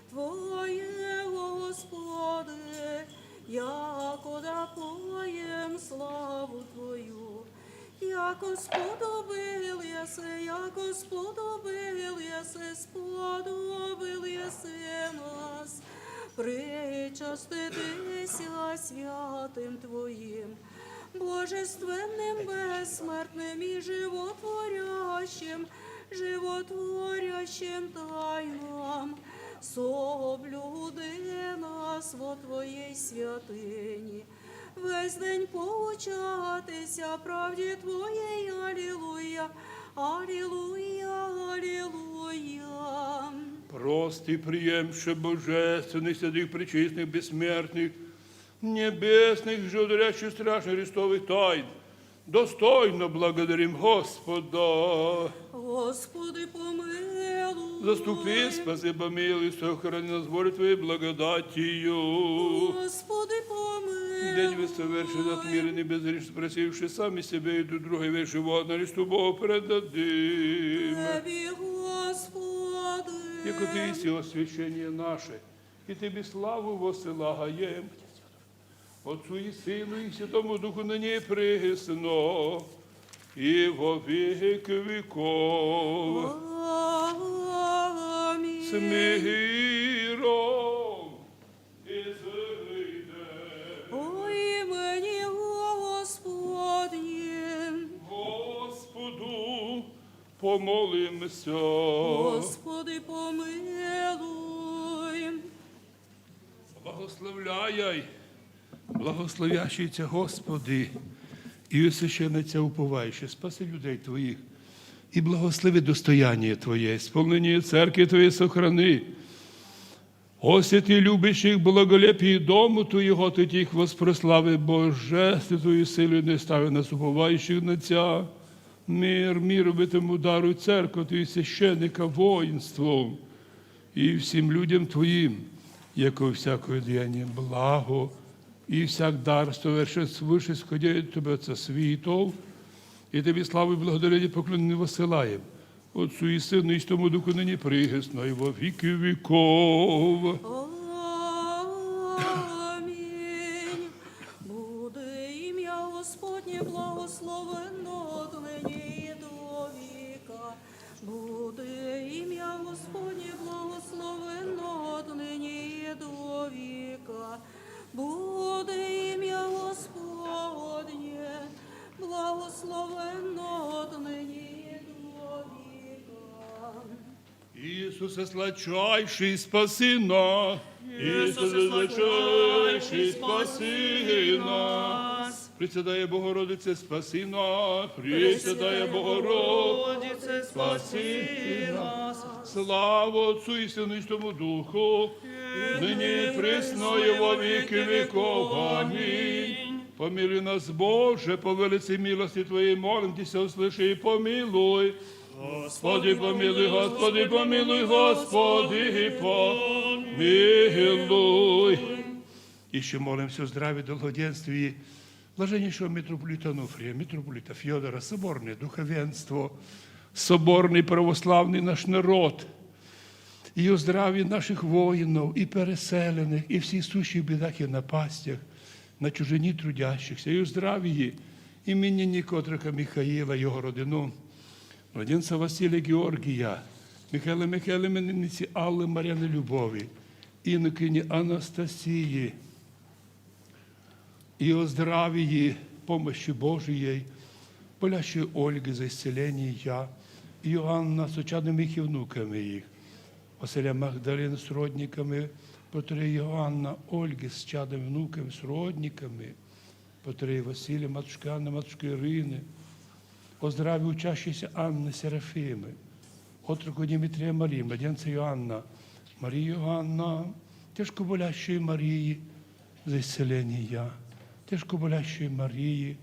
Твоего, Господи, якода поем славу Твою. Яко сподобил єси, яко сподобил єси, сподобил єси нас причаститися святым Твоим, божественным, бессмертным и животворящим, животворящим тайнам. Соблюди нас во Твоей святыне, весь день поучатися правде Твоей. Аллилуйя, аллилуйя, аллилуйя. Прости, приемше божественных, святых, пречистых, бессмертных, небесных, животворящих, страшных Христовых тайн, достойно благодарим Господа. Господи, помилуй. Заступи, спаси, помилуй, сохрани нас волей Твоей благодатью. Господи, помилуй. День весь соверши, затмиренный, безгрешно спросивши сами себе и друг друга, весь живот на листу Богу предадим. Тебе, Господи. Яко Ты есть освящение наше, и Тебе славу воссылаем. Отцу и Сыну и Святому Духу, ныне и присно, и во веки веков. Аминь. С миром и зыйде. Во имени Господнем. Господу помолимся. Господи, помилуй. Благословляй, благословящий Тебя, Господи, и усыщенный Тебя уповающий, спаси людей Твоих, и благослови достояние Твое, исполнение церкви Твоей сохрани. Освети любящих благолепие дому Твоего, Ты их воспрослави божественную силу, и настави нас, уповающих на Тебя. Мир, мир в этом удару церковь Твою, священника, воинству и всем людям Твоим, яко всякое деяние благо, и всяк дар, что вершит свыше, исходит от Тебя, Отца Святого, и Тебе славу и благодарение, поклонение высылаем Отцу и Сыну и Святому Духу, ныне и присно и во веки веков. Аминь. Буде имя Господне благословенно отныне и до века. Буде имя Господне благословенно отныне и до века. Буде имя Господне благословенно отныне и до века. Иисусе сладчайший, спаси нас. Иисусе сладчайший, спаси нас. Пресвятая Богородице, спаси нас. Пресвятая Богородице, спаси нас. Слава Отцу и Сыну и Святому Духу, ныне и присно и во веки веков. Аминь. Помилуй нас, Боже, по великой милости Твоей, молим Тебя, услыши и помилуй. Господи, помилуй, Господи, помилуй, Господи, помилуй. Еще молимся о здравии, долгоденствии блаженнейшего митрополита Онуфрия, митрополита Феодора, соборное духовенство, соборный православный наш народ, и о здравии наших воинов, и переселенных, и всех сущих бедах и напастях, на чужине трудящихся, и о здравии именинника отрока Михаила, его родину, младенца Василия Георгия, Михаила Михаила, именинницы Аллы Марианы Любови, инокини Анастасии, и о здравии, помощи Божией, болящей Ольги за исцеление, я, Иоанна с чадом их и внуками их, Василия Магдалины с родниками, протоиерея Иоанна, Ольги с чадом, внуками, с родниками, протоиерея Василия, матушки Анны, матушки Ирины, о здравии учащейся Анны Серафимы, отроку Дмитрия Марии, младенца Иоанна, Марии Иоанна, тяжко болящей Марии за исцеление, я, тяжко болящей Марии,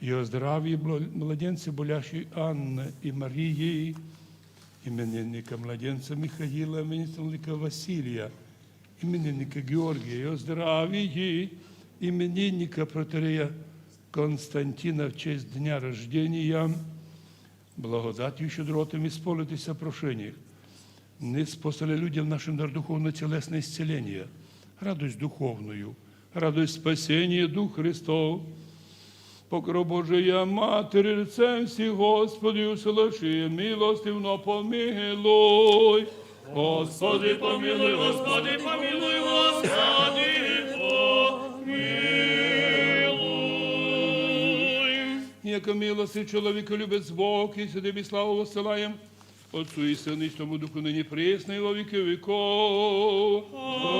и о здравии бла-, младенца, болящей Анны и Марии, именинника младенца Михаила, именинника Василия, именинника Георгия, и о здравии именинника протоиерея Константина в честь дня рождения. Благодатью и щедротами исполнитесь в прошениях. Ныне способствуй людям нашим дар духовно-телесное исцеление, радость духовную, радость спасения, Дух Христов. Покров Божия Матерь, лицем всех, Господи, услыши, милостивно помилуй. Господи, помилуй, Господи, помилуй, Господи, помилуй. Яко милостивый человеколюбец Бог, и Тебе славу высылаем, Отцу и Сыну и Святому Духу, ныне и присно и во веки веков. Аминь.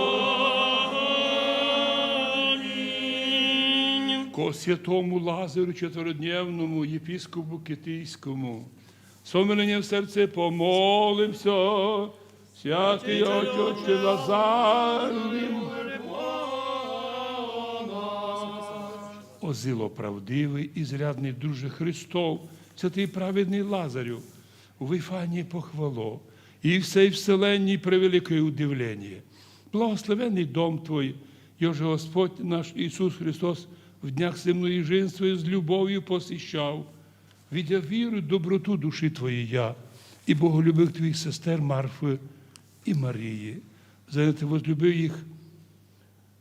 Ко святому Лазарю четверодневному, епископу Китийскому, с умилением в сердце помолимся. Святый Отече Лазарь, о зло правдивый, изрядный друже Христов, святый праведный Лазарю, в Вифании похвало, и всей вселенной превеликое удивление. Благословенный дом Твой, еже Господь наш Иисус Христос в днях земной жизни Своей с любовью посещал, видя веру и доброту души Твоей, я и боголюбовь Твоих сестер Марфы и Марии, за это возлюби их,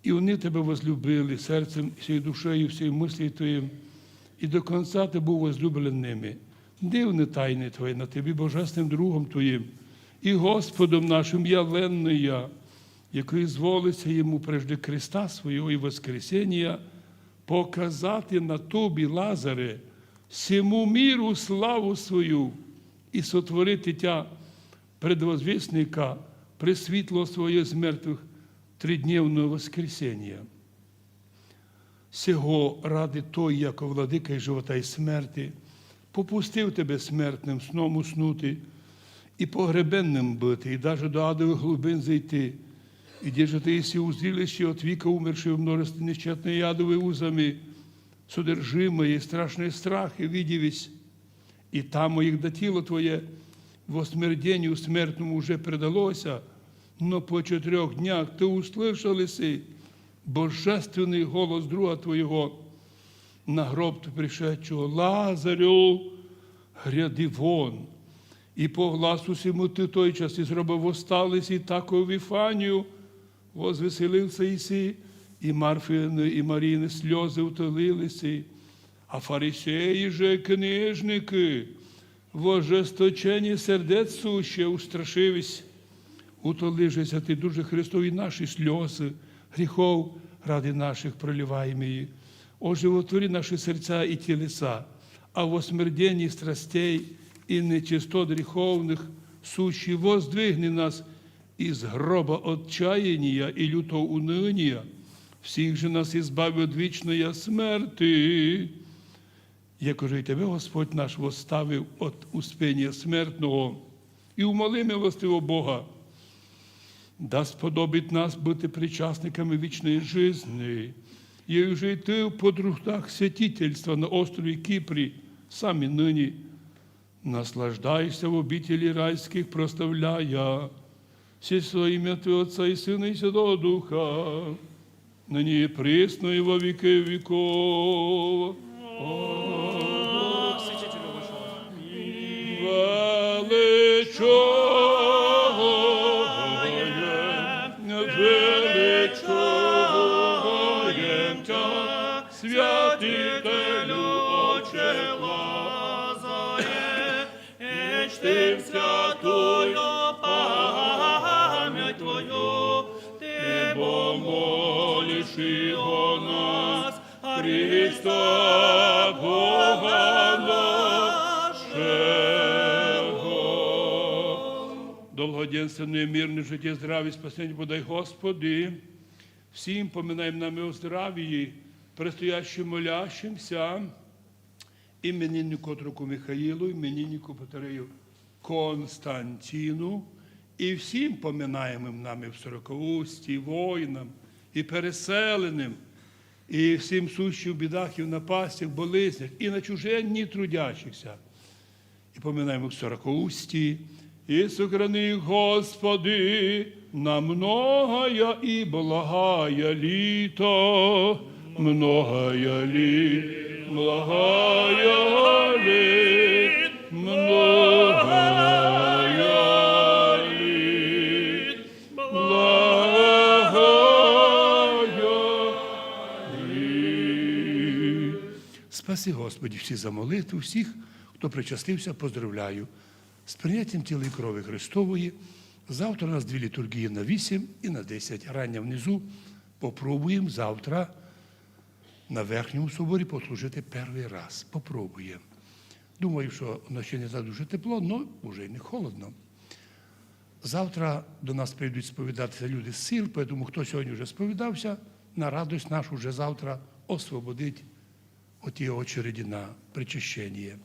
И они тебя возлюбили сердцем, всей душею, всей мыслью твоим, и до конца ты был возлюбленными. Дивны тайны твои, на тебе Божественным Духом твоим и Господом нашим явленные, яко изволися ему прежде креста своего и воскресения показати на тобі, Лазаре, всему миру славу свою, и сотворити тя предвозвестника, пресвітло своє з мертвых тридневного воскресения. Сего ради той, яко владыкой живота и смерти, попустив тебе смертным сном уснути и погребенным быти, и даже до адовых глубин зайти, и где же ты, если узрилище от века умершие в множестве нечетные адовые узами, содержимые и страшные страхи, видевись, и там их до тела твое во смердению смертному уже предалося, но по четырех днях ты услышал иси божественный голос друга твоего, на гроб ты пришедшего: «Лазарю, гряди вон!» И по гласу сему ты тотчас из гроба восстал иси, такой Вифанию возвеселился иси, и Марфины, и Марины слезы утолил иси. А фарисеи же, книжники, в ожесточении сердец сущие устрашились. Утолишь же ты души Христов и наши слезы грехов ради наших проливаемые. Оживотвори наши сердца и телеса, а во смердении страстей и нечистот греховных сущий воздвигни нас из гроба отчаяния и лютого уныния, всех же нас избави от вечной смерти. Якоже и Тебе, Господь наш, восставив от успения смертного, и умоли милостивого Бога, да сподобит нас быти причастниками вечной жизни, и уже и Ты в подручах святительства на острове Кипре, сами ныне наслаждаешься в обители райских, прославляя всесвятое имя Твоего Отца и Сына и Святого Духа, ныне и присно и во веки веков. Аминь. Величаем, величаем Тя, Святителю, Отче Лазаре, и чтим святую память Твою, Ты помолишь и о нас, Христа Бога нашего. Долгоденственное мирное житие, здравие, спасение подай, Господи, всем поминаем нами о здравии, предстоящем молящимся, имениннику отроку Михаилу, имениннику протоиерею Константину и всем поминаемым нами в Сорокоустье воинам и переселенным, и всем сущим в бедах и в напастях, болезнях, и на чужие дни трудящихся, и поминаемых в Сорокоустье, и сохрани, Господи, на многое и благое лето, многое ли, благое ли, многое ли, благое ли. Спаси, Господи, всі за молитву, всіх, хто причастився, поздравляю з прийняттям тіла і крові Христової. Завтра у нас дві літургії на вісім і на десять. Рання внизу попробуємо завтра на Верхньому соборі послужити перший раз. Попробуємо. Думаю, що воно ще не так дуже тепло, але вже й не холодно. Завтра до нас прийдуть сповідатися люди з сіл, тому хто сьогодні вже сповідався, на радость нашу вже завтра освободить оті очереді на причащення.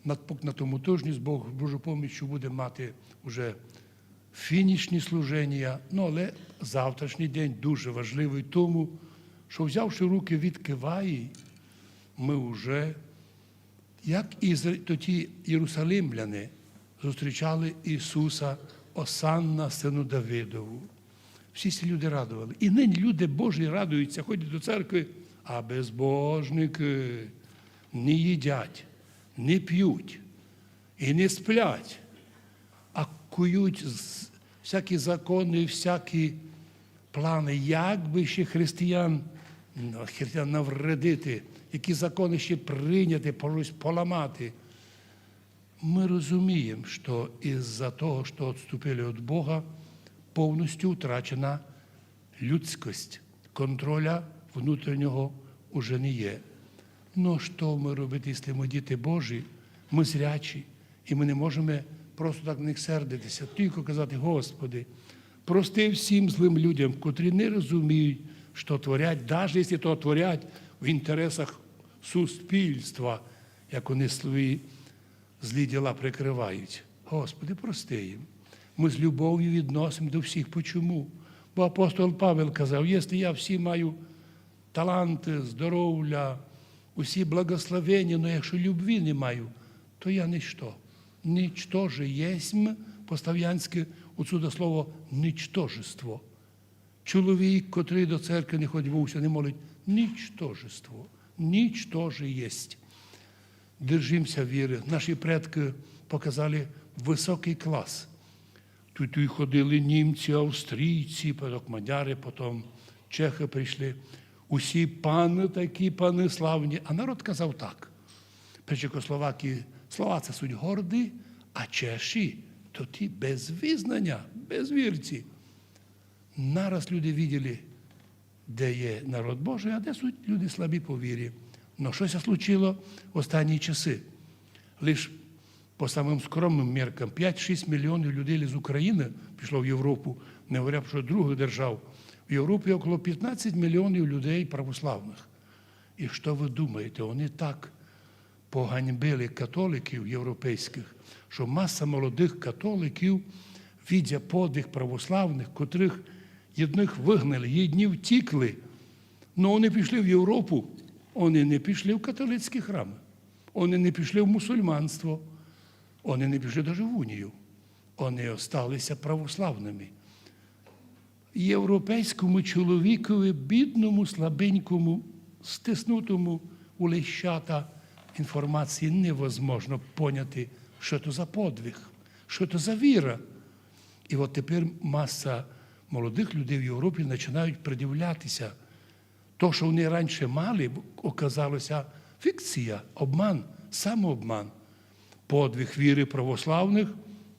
На, на тому тижні з Бог, Божою поміччю будемо мати вже фінішні служення, ну, але завтрашній день дуже важливий тому, що, взявши руки від киваї, ми вже, як і зр-, тоді єрусалимляни зустрічали Ісуса: «Осанна, сину Давидову». Всі ці люди радували. І нині люди Божі радуються, ходять до церкви, а безбожники не їдять, не п'ють і не сплять, а кують з-, всякі закони, всякі планы, як бы ще християн, ну, християнам навредити, які закони ще прийняти, пожусь поламати. Ми розуміємо, що із-за того, що відступили від Бога, повністю втрачена людськость, контроля внутрішнього уже не є. Ну що ми робити, якщо ми діти Божі, ми зрячі, і ми не можемо просто так на них сердитися, тільки казати: Господи, прости всім злим людям, котрі не розуміють, що творять, навіть якщо то творять в інтересах суспільства, як вони свої злі діла прикривають. Господи, прости їм. Ми з любов'ю відносимо до всіх. Почому? Бо апостол Павел казав: якщо я всі маю таланти, здоров'я, усі благословення, но якщо любви не маю, то я ніщо. Нічтоже єсмь, по-славянськи отсюда слово нічтожество. Чоловік, котрий до церкви не ходить, вовсе не молить, нічтожество, нічтоже єсть. Держимся віри. Наші предки показали високий клас. Тут і ходили німці, австрійці, потім мадяри, потім чехи прийшли. Усі пани такі, пани славні. А народ казав так. При Чехословакії словаці суть горді, а чеші то ті без визнання, без вірці. Нараз люди виділи, де є народ Божий, а де суть люди слабі по вірі. Но що ся случило в останні часи? Лиш по самым скромным меркам п'ять-шість мільйонів людей з України пішло в Європу, не говоря про других держав. В Європі около п'ятнадцять мільйонів людей православних. І що ви думаєте, вони так поганьбили католиків європейських, що маса молодих католиків, видя подвиг православних, котрих єдних вигнали, єдні втікли, но вони пішли в Європу, вони не пішли в католицькі храми, вони не пішли в мусульманство, вони не пішли навіть в унію. Вони осталися православними. Європейському чоловікові, бідному, слабенькому, стиснутому у лещата, інформації невозможно поняти, що це за подвиг, що це за віра. І от тепер маса молодих людей в Європі починають придивлятися. То, що вони раніше мали, оказалося фікція, обман, самообман. Подвиг віри православних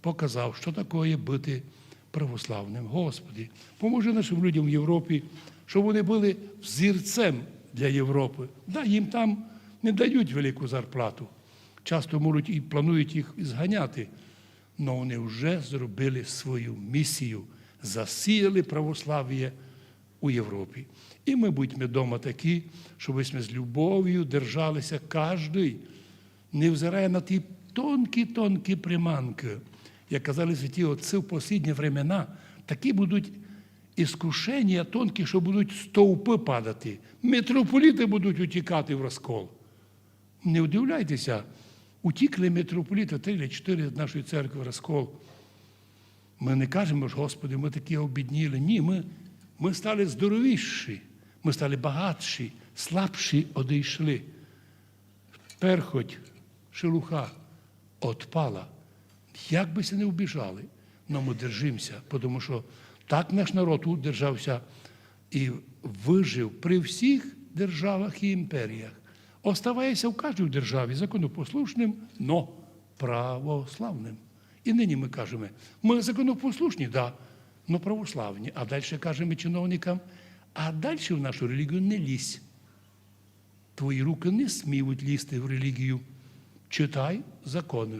показав, що таке бути православним. Господи, поможи нашим людям в Європі, щоб вони були взірцем для Європи. Да, їм там не дають велику зарплату. Часто можуть і планують їх зганяти. Но вони вже зробили свою місію, засіяли православ'я у Європі. І ми будьмо дома такі, щоб ми з любов'ю держалися кожний, невзирая на ті тонкі-тонкі приманки. Як казали святі отці, в послідні времена такі будуть іскушення тонкі, що будуть стовпи падати. Митрополіти будуть утікати в розкол. Не удивляйтеся, утікли митрополіти, три чи чотири з нашої церкви розкол. Ми не кажемо, що: Господи, ми такі обідніли. Ні, ми, ми стали здоровіші, ми стали багатші, слабші одійшли. Перхоть, шелуха отпала. Як би ся не убіжали, но ми держимося, тому що так наш народ удержався і выжив при всіх державах і імперіях, оставаяся в кожній державі законопослушним, но православним. І нині ми кажемо: ми законопослушні, да, но православні. А дальше кажемо чиновникам: а дальше в нашу релігію не лізь. Твої руки не сміють лізти в релігію. Читай закони.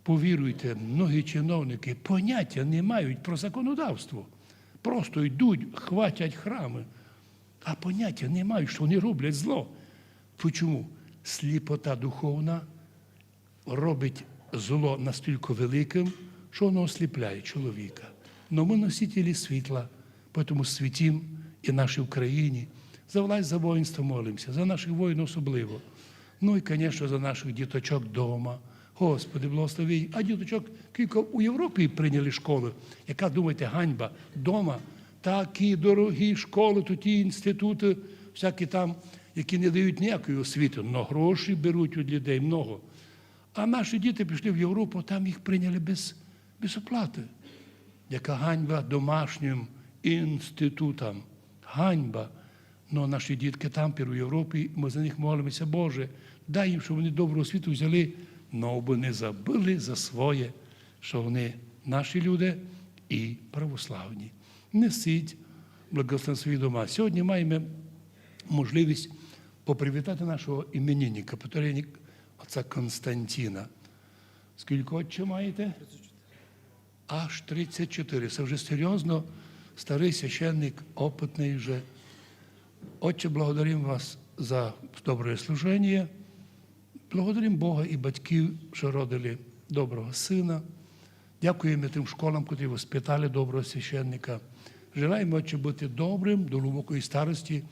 Повіруйте, многі чиновники поняття не мають про законодавство. Просто йдуть, хватять храми, а поняття не мають, що вони роблять зло. Почому? Сліпота духовна робить зло настільки великим, що воно осліпляє чоловіка. Но ми носителі світла, поэтому світім і нашій Україні. За власть, за воїнство молимося, за наших воїнів особливо. Ну і, звісно, за наших діточок дома. Господи, благослови. А діточок кілько у Європі прийняли школи. Яка, думаєте, ганьба? Дома такі дорогі школи, то ті інститути, всякі там, які не дають ніякої освіти, но гроші беруть від людей много. А наші діти пішли в Європу, там їх прийняли без, без оплати. Яка ганьба домашнім институтам. Ганьба. Но наши детки там, первые в Европе, мы за них молимся: «Боже, дай им, чтобы они добрую освиту взяли, но бы не забыли за свое, что они наши люди и православні». Несіть благословен свої дома. Сьогодні маємо можливість попривітати нашого іменинника, повторення отця Константина. Скільки, отче, маєте? Аж тридцять чотири. Це вже серйозно старий священник, опытный вже. Отче, благодарим вас за добре служення. Благодарим Бога і батьків, що родили доброго сина. Дякуємо тим школам, котрі воспитали доброго священника. Желаємо, Отче, бути добрим до глубокої старості,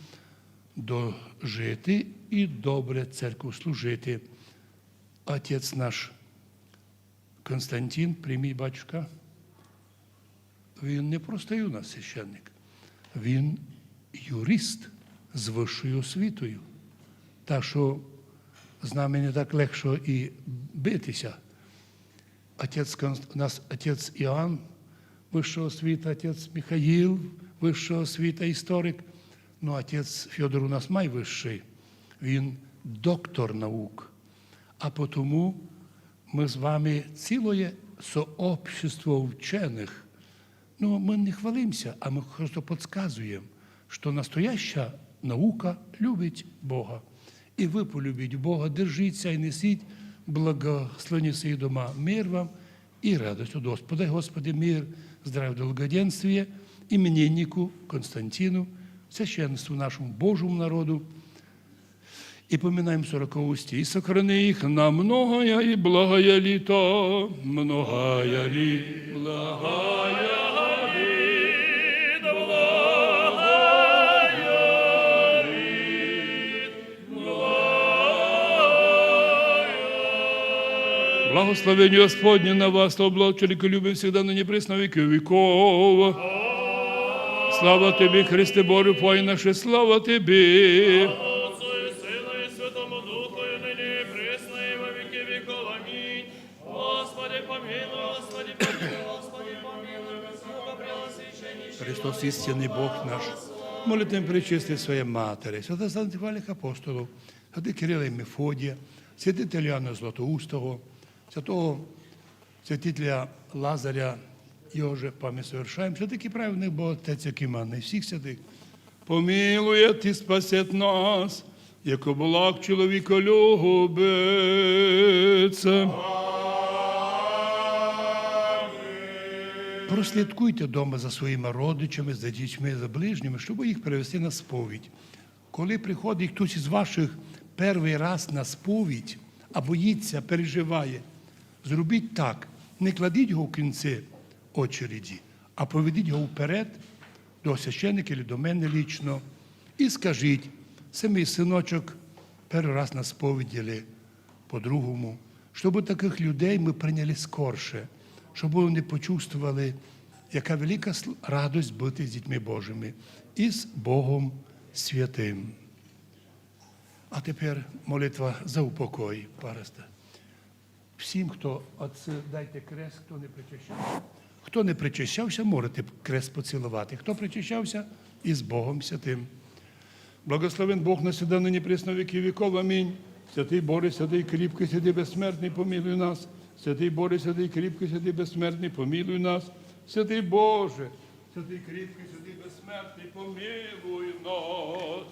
дожити і добре церкву служити. Отець наш Константин, прийміть, батюшка. Він не простий у нас священник. Він юрист з вищою освітою. Так що з нами не так легше і битися. Отець Конст-, у нас отець Іоанн, вища освіта, отець Михаїл, вища освіта, історик. Ну, отець Федор у нас найвищий. Він доктор наук. А потому мы с вами целое сообщество ученых. Ну, мы не хвалимся, а мы просто подсказываем, что настоящая наука любит Бога. И вы полюбите Бога, держитеся и несите благословение в свои дома. Мир вам и радость от Господа. Господи, мир, здравие, долгоденствие имениннику Константину, священству нашему Божьему народу. И поминаем сороковую стих. И сохрани их на многое и благое лето, многое лето, благое лето, благое лето. Благословение Господне на вас, то облачили к любви всегда, на непресно веки веков. Слава Тебе, Христе Боже, Пай наше, слава Тебе. Отцу и Сыну и Святому Духу, и ныне и пресно и во веки веков. Аминь. Господи, помилуй, Господи, помилуй, Господи, помилуй, высоко преосвященнейший Христос, истинный Бог наш, молитвами Пречистой Своей Матери, святых святых апостолов, святых Кирилла и Мефодия, святителя Иоанна Златоустого, святого святителя Лазаря, його же память совершаем, святых и праведных Богоотец Иоанна и всех святых, помилует и спасет нас, яко благ человеколюбец. Прослідкуйте дома за своїми родичами, за дітьми, за ближніми, щоб їх привести на сповідь. Коли приходить хтось із ваших перший раз на сповідь, а боїться, переживає, зробіть так: не кладіть його в кінці очереді, а поведіть його вперед до священника або до мене лічно і скажіть: «Це мій синочок, перший раз на сповіді, по-другому», щоб таких людей ми прийняли скорше, щоб вони почувствовали, яка велика с-, радость бути з дітьми Божими і з Богом Святим. А тепер молитва за упокой пароста. Всім, хто отцы, дайте крест, хто не причащався. Хто не причащався, можете крест поцілувати. Хто причащався, і з Богом Святим. Благословен Бог навсегда, ныне пресно веки веков. Аминь. Святый Боже, святый крепкий, святый бессмертный, помилуй нас. Святый Боже, святый крепкий, святый бессмертный, помилуй нас. Святый Боже, святый крепкий, святый бессмертный, помилуй нас.